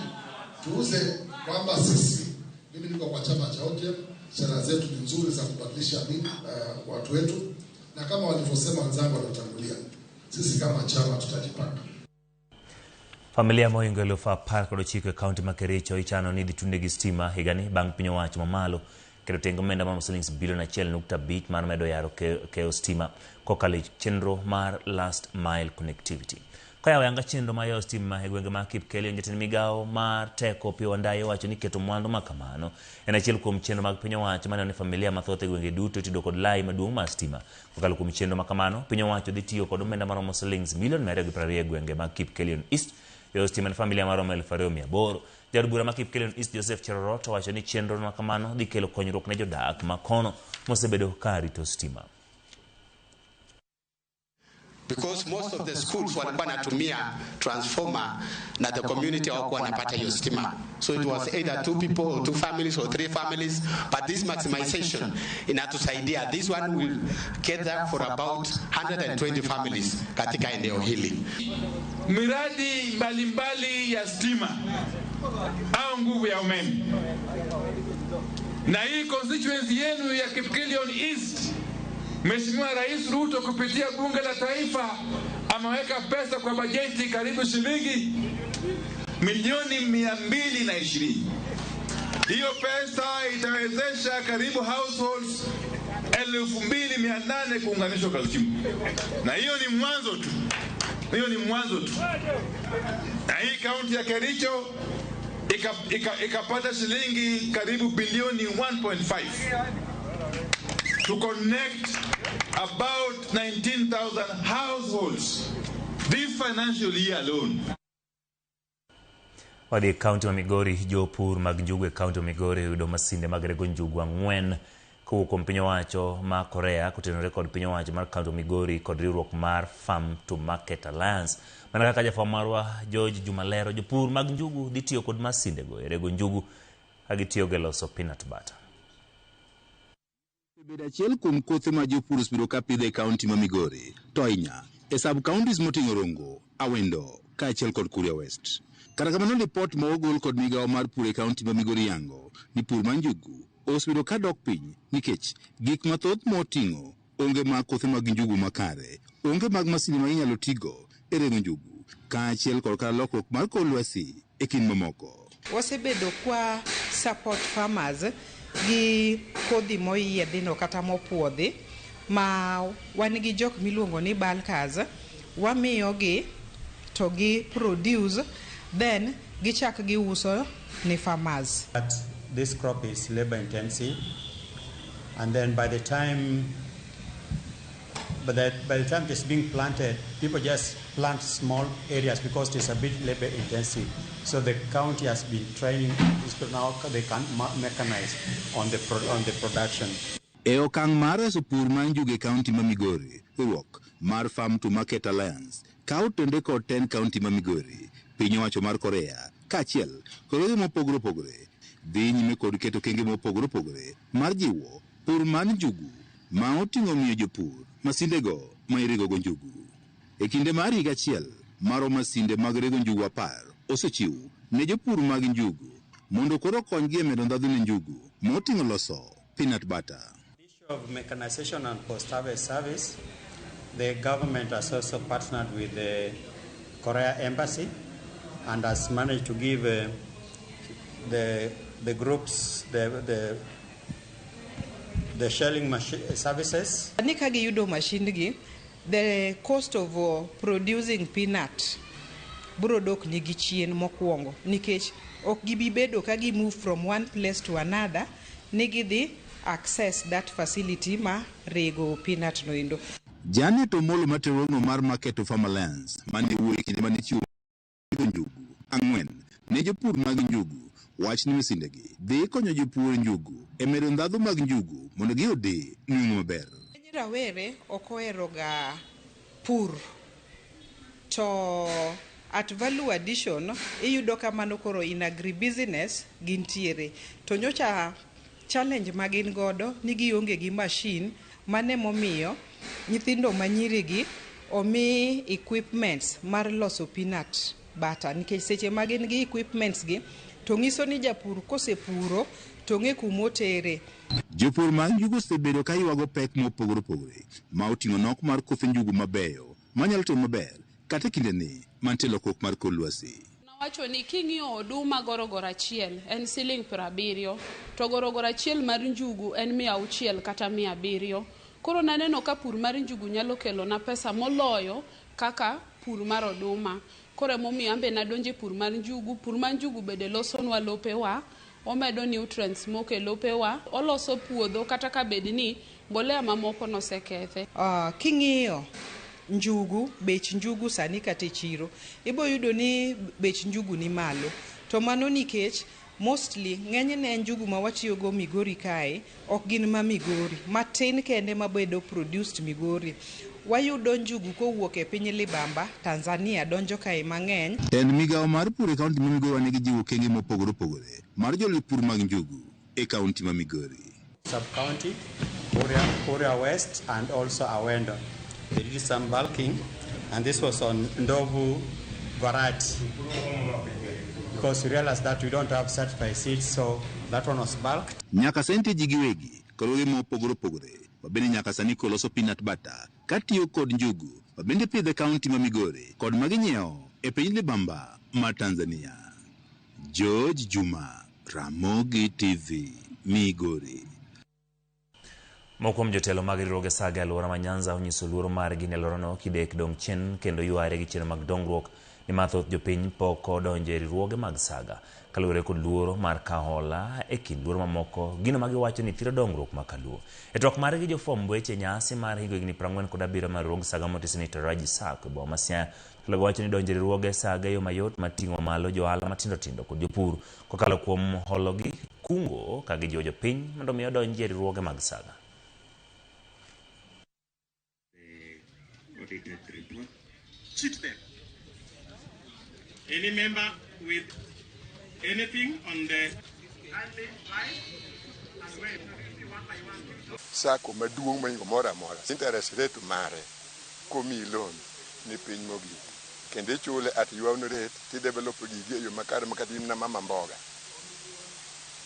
Speaker 10: Tuuze kwamba sisi, mimi niko kwa chama cha ODM, sera zetu ni nzuri za kubadilisha nini watu wetu. Na kama walivyosema wenzangu waliotangulia, sisi kama chama tutajipanga.
Speaker 19: Familia mohingo 9.00 e kaunti ma Kericho ichano ni dhi tundegi stima higani bang' piny owacho mamalo keto tenge omenda maromo silings bilion 1.5 mar medo yaro keyo stima kokalo e chenro mar last mile connectivity. Koyawo yanga chenro mar yawo stima e gwenge ma Kipkelion, jatend migawo mar teko Opiyo Wandayi owacho ni keto mwandu ma kamano en achiel kuom chenro mag piny owacho maneno ni familia mathoth e gwenge duto itudo kod lai maduong' mar stima. Kokalo kuom chenro ma kamano, piny owacho dhi tiyo kod omenda maromo silings milion 220 e gwenge mag Kipkelion East. Yawo stima ne familia maromo 2800. Jaod bura ma Kipkelion East Joseph Cherorot owacho ni chenro ma kamano dhi kelo konyruok ne jodak ma kono mosebedo ka rito stima.
Speaker 11: Because most of the schools walikuwa wanatumia transformer na the community hawakuwa wanapata hiyo stima. So it was either 2 people or 2 families or 3 families, but this maximization inatusaidia. This one will cater for about 120 families katika eneo hili.
Speaker 12: Miradi mbalimbali ya stima au nguvu ya umeme. Na hii constituency yenu ya Kipkelion East, Mheshimiwa Rais Ruto kupitia Bunge la Taifa ameweka pesa kwa bajeti karibu shilingi milioni 220. Hiyo pesa itawezesha karibu households 2800 kuunganishwa kwa stima. Na hiyo ni mwanzo tu. Hiyo ni mwanzo tu. Na hii kaunti ya Kericho ikapata shilingi karibu bilioni 1.5 to connect about 19,000 households this financial year alone.
Speaker 19: Wadhi e kaunti ma Migori, jopur mag njugu e kaunti ma Migori oyudo masinde mag rego njugu 4 kowuok kuom piny owacho ma Korea kotenore kod piny owacho mar kaunti ma Migori kod riwruok mar Farm to Market Alliance. Mana kaka jafwambo marwa George Jumalero, jopur mag njugu dhi tiyo kod masindego e rego njugu ka gitiyogo e loso peanut butter.
Speaker 14: Bedo achiel kuom kothe ma jopur osebedo ka pidho e kaunti ma Migori, to ahinya e sub counties moting'o Rongo, Awendo kaachiel kod Kuria West. Kata kamano, lipot ma ogol kod migawo mar pur e kaunti ma Migori yango ni pur mar njugu osebedo ka dok piny nikech gik mathoth moting'o onge mag kothe mag njugu makare, onge mag masinde ma inyalo tigo e rego njugu, kaachiel kod kata lokruok mar kor lwasi e kind mamoko.
Speaker 4: Wasebedo kwa support farmers gi kodhi moyiedhino kata mopuodhi ma wan gi jok miluongo ni bulkers, wamiyogi to gi produce then gichak giuso ni farmers.
Speaker 5: That this crop is labor intensive, and then by the time it is being planted, people just plant small areas because it is a bit labor intensive. So the county has been training these people now they can mechanize on the production.
Speaker 14: E okang' mar reso pur mar njugu e kaunti ma Migori, riwruok mar Farm to Market Alliance kawo tende kod 10 kaunti ma Migori, piny owacho mar Korea, kaachiel kod riwruoge mopogore opogore dhi nyime kod keto okenge mopogore opogore mar jiwo pur mar njugu ma oting'o miyo jopur masindego ma iregogo njugu. E kinde mar higa achiel maro masinde mag rego njugu 10 osechiw ne jopur mag njugu mondo koro okonygi e medo ndhadhu ne njugu moting'o loso peanut butter.
Speaker 5: Of mechanization and post-harvest service, the government has also partnered with the Korea Embassy and has managed to give the groups the shelling services.
Speaker 4: Ni ka giyudo machine gi, the cost of producing peanut biro dok nigi chien mokwongo nikech ok gibi bedo ka gi move from one place to another ni gidhi access that facility ma rego peanut no endo.
Speaker 14: Janet Omolo matero no mar Market to Farm Alliance mane wuoyo e kinde mane chiwo njugu 4 ne jopur mag njugu wach ni masindegi dhi konyo jopur njugu e medo ndhadhu mag njugu mondo giyudi nweng'o maber.
Speaker 4: Rawere ok ohero ga pur to at value addition iyudo kamano koro in agribusiness gintiere to nyocha challenge ma gin godo ni gionge gi machine mane momiyo nyithindo manyiri gi omi equipments mar loso peanut butter nikech seche ma gin gi equipments gi to nyiso ni japur kosepuro to ng'e kumotere.
Speaker 14: Jopur mag njugu osebedo ka ywago pek mopogore opogore ma oting'o nok mar kothe njugu mabeyo manyalo timo maber kata e kindeni mantie lokruok mar kor lwasi.
Speaker 6: Wacho ni king'iyo oduma gorogoro achiel en siling 70 to gorogoro achiel mar njugu en 600 kata 700. Koro naneno ka pur mar njugu nyalo kelo na pesa moloyo kaka pur mar oduma. Koro emomiyo ambe nadonje pur mar njugu. Pur mar njugu bende losonwa lopewa, omedo nutrients moko e lopewa, oloso puodho kata ka bed ni mbolea mamoko nosekethe.
Speaker 4: King'iyo njugu, bech njugu sani kata e chiro ibo yudo ni bech njugu ni malo, to mano nikech mostly ng'enyne njugu ma watiyogo Migori kae ok gin ma Migori, matin kende mabedo produced Migori. Wayudo njugu kowuok e piny Libamba, Tanzania donjo kae mang'eny.
Speaker 14: Tend migawo mar pur e kaunti ma Migori nigi jiwo okenge mopogore opogore mar jolo pur mag njugu e kaunti ma Migori.
Speaker 5: Sub-county, Kuria West and also Awendo. They did some bulking, and this was on Ndovu variety because we realized that we don't have certified seeds, so that one was bulked.
Speaker 14: Nyaka sani ji giwegi kod riwruoge mopogore opogore mabende nyaka sani koloso peanut butter katiyo kod njugu mabende pidho e kaunti ma Migori kod maginyiewo e piny Libamba ma Tanzania. George Juma, Ramogi TV, Migori.
Speaker 19: Moko kuom jotelo mag riwruoge saga e alwora ma Nyanza onyiso luoro margi ne alworano kidek dong' chien kendo yware gi chenro mag dongruok ni mathoth jopiny pok odonjo e riwruoge mag saga kaluwore kod luoro mar kawo hola e kind luoro mamoko gino ma giwacho ni thiro dongruok ma kaluo. E twak margi jofwamb weche nyasi mar higni 47 mar riwruog saga motisi ni Taraji Sacco e boma ma Siaya jotelogo wacho ni donjo e riwruoge saga e yo mayot mar ting'o malo johala matindo tindo kod jopur kokalo kuom hologi kungo ka gijiwo jopiny mondo mi odonji e riwruoge mag saga.
Speaker 7: Audited report. Cheat them. Any member with anything on the
Speaker 9: Sacco maduong' mohingo moro amora. Interest rate mare komiyi loan ni piny mogik kendo ichule at your own rate tidevelop gigi e yo makare ma kata in na mama mboga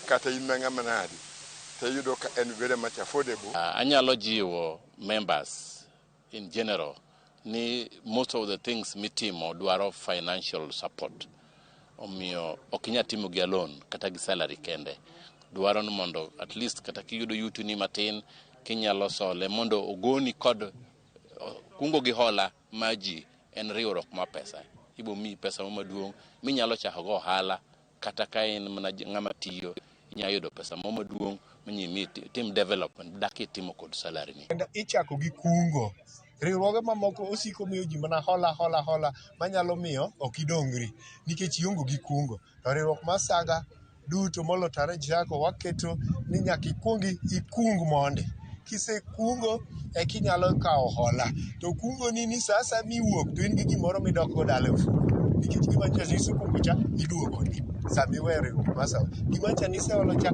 Speaker 9: kata in na ng'ama nadi tiyudo ka en very much affordable.
Speaker 22: Anyalo jiwo members in general ni most of the things mitimo dwaro financial support.
Speaker 13: Omiyo ok inyal timo gi alone kata gi salary kende. Dwaro ni mondo at least kata kiyudo yutoni matin kinyalo sole mondo ogoni kod kungo gi hola ma ji en riwruok mar pesa. Ibo miyi pesa mo maduong' minyalo chako go ohala kata ka in mana ng'ama tiyo inyalo yudo pesa mo maduong' minyimi tim development dak itimo kod salary ni.
Speaker 15: Ichako gi kungo. Riwruoge mamoko osiko miyo ji mana hola hola hola manyalo miyo ok idongri nikech ionge gi kungo. To riwruok mar Saga duto molo Tarej Sacco waketo ni nyaka ikuong ikung mondi. Kisekungo eka inyalo kawo hola. To kungoni ni sa asaya miwuok to in gi gimoro midok go dala e ofuko. Nikech gima nyocha isekungo cha iduokoni sama iweyo riwruok mar Saga. Gima nyocha niseholo cha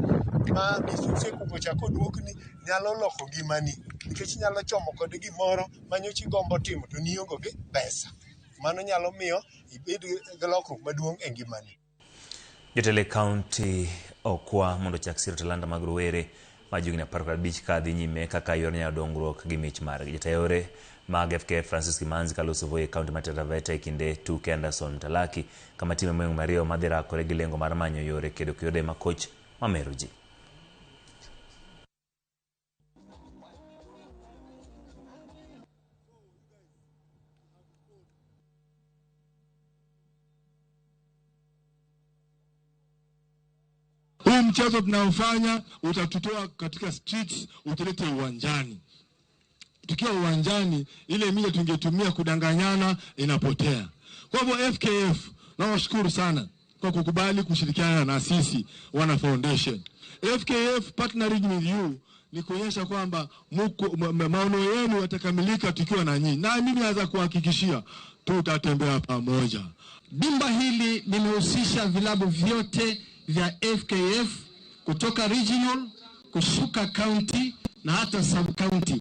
Speaker 15: ma isekungo cha koduokni nyalo loko ngimani nikech inyalo chomo kode gimoro ma nyocha igombo timo to nionge gi pesa. Mano nyalo miyo ibed gi lokruok maduong' e ngimani.
Speaker 19: Jotelo e kaunti okwa mondo ochak siro talanta mag rowere ma johigni 15 ka dhi nyime kaka yor nyayo dongruok gi mich margi. Jata yore mag FKF Francis Kimanzi kaloso Voi e kaunti ma Taita Taveta e kinde tuke Anderson Mtalaki kama timbe mohingo mariyo madhi rakore gi lengo mar manyo yore kedo kod makoch mamero ji.
Speaker 23: Huu mchezo tunaofanya utatutoa katika streets, utulete uwanjani. Tukiwa uwanjani, ile mila tungetumia kudanganyana inapotea. Kwa hivyo FKF, nawashukuru sana kwa kukubali kushirikiana na sisi wana foundation. FKF partnering with you ni kuonyesha kwamba maono yenu yatakamilika tukiwa na nyinyi. Na mimi naweza kuhakikishia tutatembea pamoja.
Speaker 24: Dimba hili limehusisha vilabu vyote vya FKF kutoka regional kushuka county na hata sub county.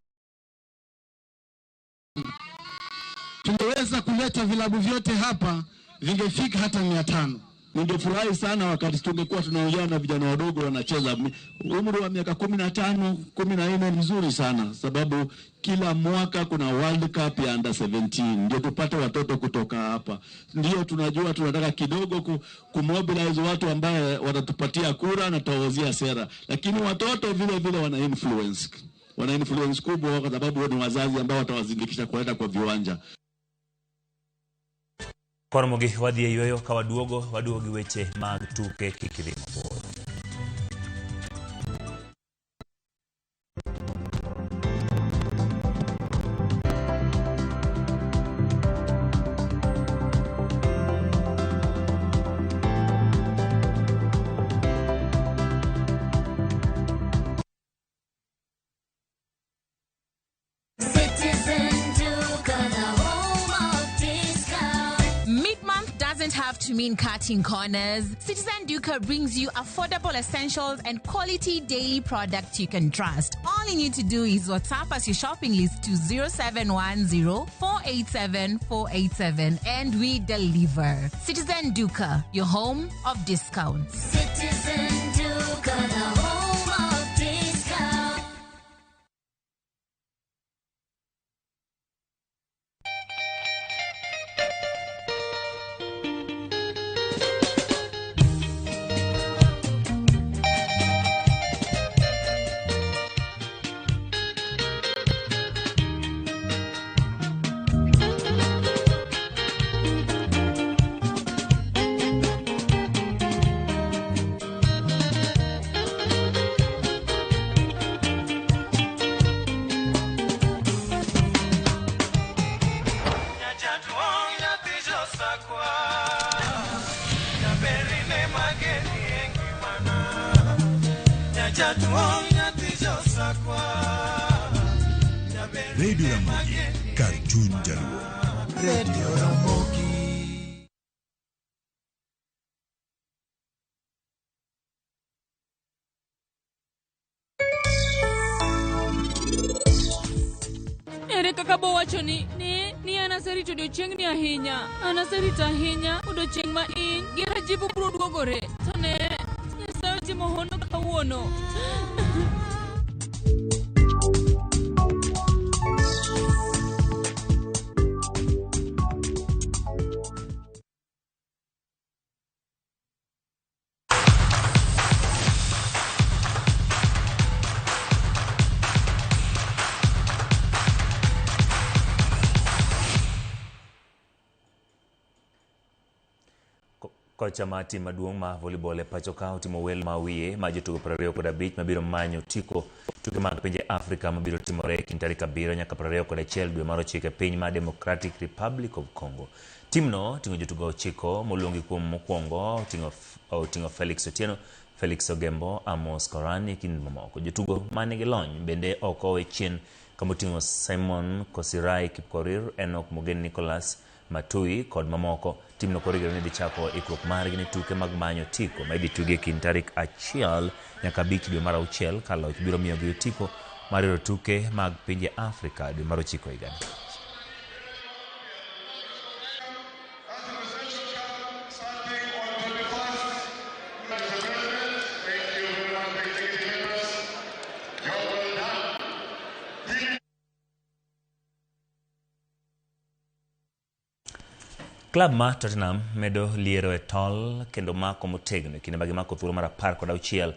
Speaker 24: Tungeweza kuleta vilabu vyote hapa, vingefika hata 500.
Speaker 25: Ningefurahi sana wakati tungekuwa tunaongea na vijana wadogo wanacheza. Umri wa miaka 15, 14 ni mzuri sana, sababu kila mwaka kuna World Cup ya under 17. Ndio tupate watoto kutoka hapa. Ndio tunajua tunataka kidogo kumobilize watu ambao watatupatia kura na tutawauzia sera. Lakini watoto vile vile wana influence. Wana influence kubwa kwa sababu ni wazazi ambao watawazindikisha kwenda kwa viwanja.
Speaker 19: Koromogi wadhi e yweyo ka waduogo waduogo gi weche mag tuke kik idhi mabor.
Speaker 26: Have to mean cutting corners. Citizen Duka brings you affordable essentials and quality daily products you can trust. All you need to do is WhatsApp us your shopping list to 0710 487 487 and we deliver. Citizen Duka, your home of discounts.
Speaker 27: Citizen Duka, the home of discounts.
Speaker 28: Radio Ramogi, kar chuny Jaluo.
Speaker 9: Radio Ramogi.
Speaker 29: Ere kaka bowacho ni ni an aserito odiochieng'ni ahinya. An aserito ahinya odiochieng' ma in gi Rajiv biro duogore. To ne, Nyasaye otimo hono kawuono.
Speaker 19: Kocha mar tim maduong' ma volleyball e pacho ka otimo wel ma wiye ma jotugo 25 mabiro manyo otiko tuke mag pinje Afrika mabiro timore e kind tarik 7 nyaka 21 dwe mar ochiko e piny mar Democratic Republic of Congo. Timno oting'o jotugo ochiko moluongi kuom mokwongo oting'o Felix Otieno, Felix Ogembo, Amos Korani kind mamoko. Jotugo manigi lony bende ok owe chien kamoting'o Simon Kosirai Kipkorir, Enoch Mugen Nicholas Matui kod mamoko. Timno koro igeno ni dhi chako ikruok margi ne tuke mag manyo otiko ma idhi tugi e kind tarik 1 nyaka 5 dwe mar auchiel ka loch biro miyogi otiko mar yudo tuke mag pinje Afrika dwe mar ochiko higani. Klab mar Tottenham medo liero e tol kendo mako motegno e kinde ma gimako thuolo mar 16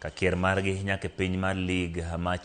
Speaker 19: ka kier margi nyaka e piny mar lig ma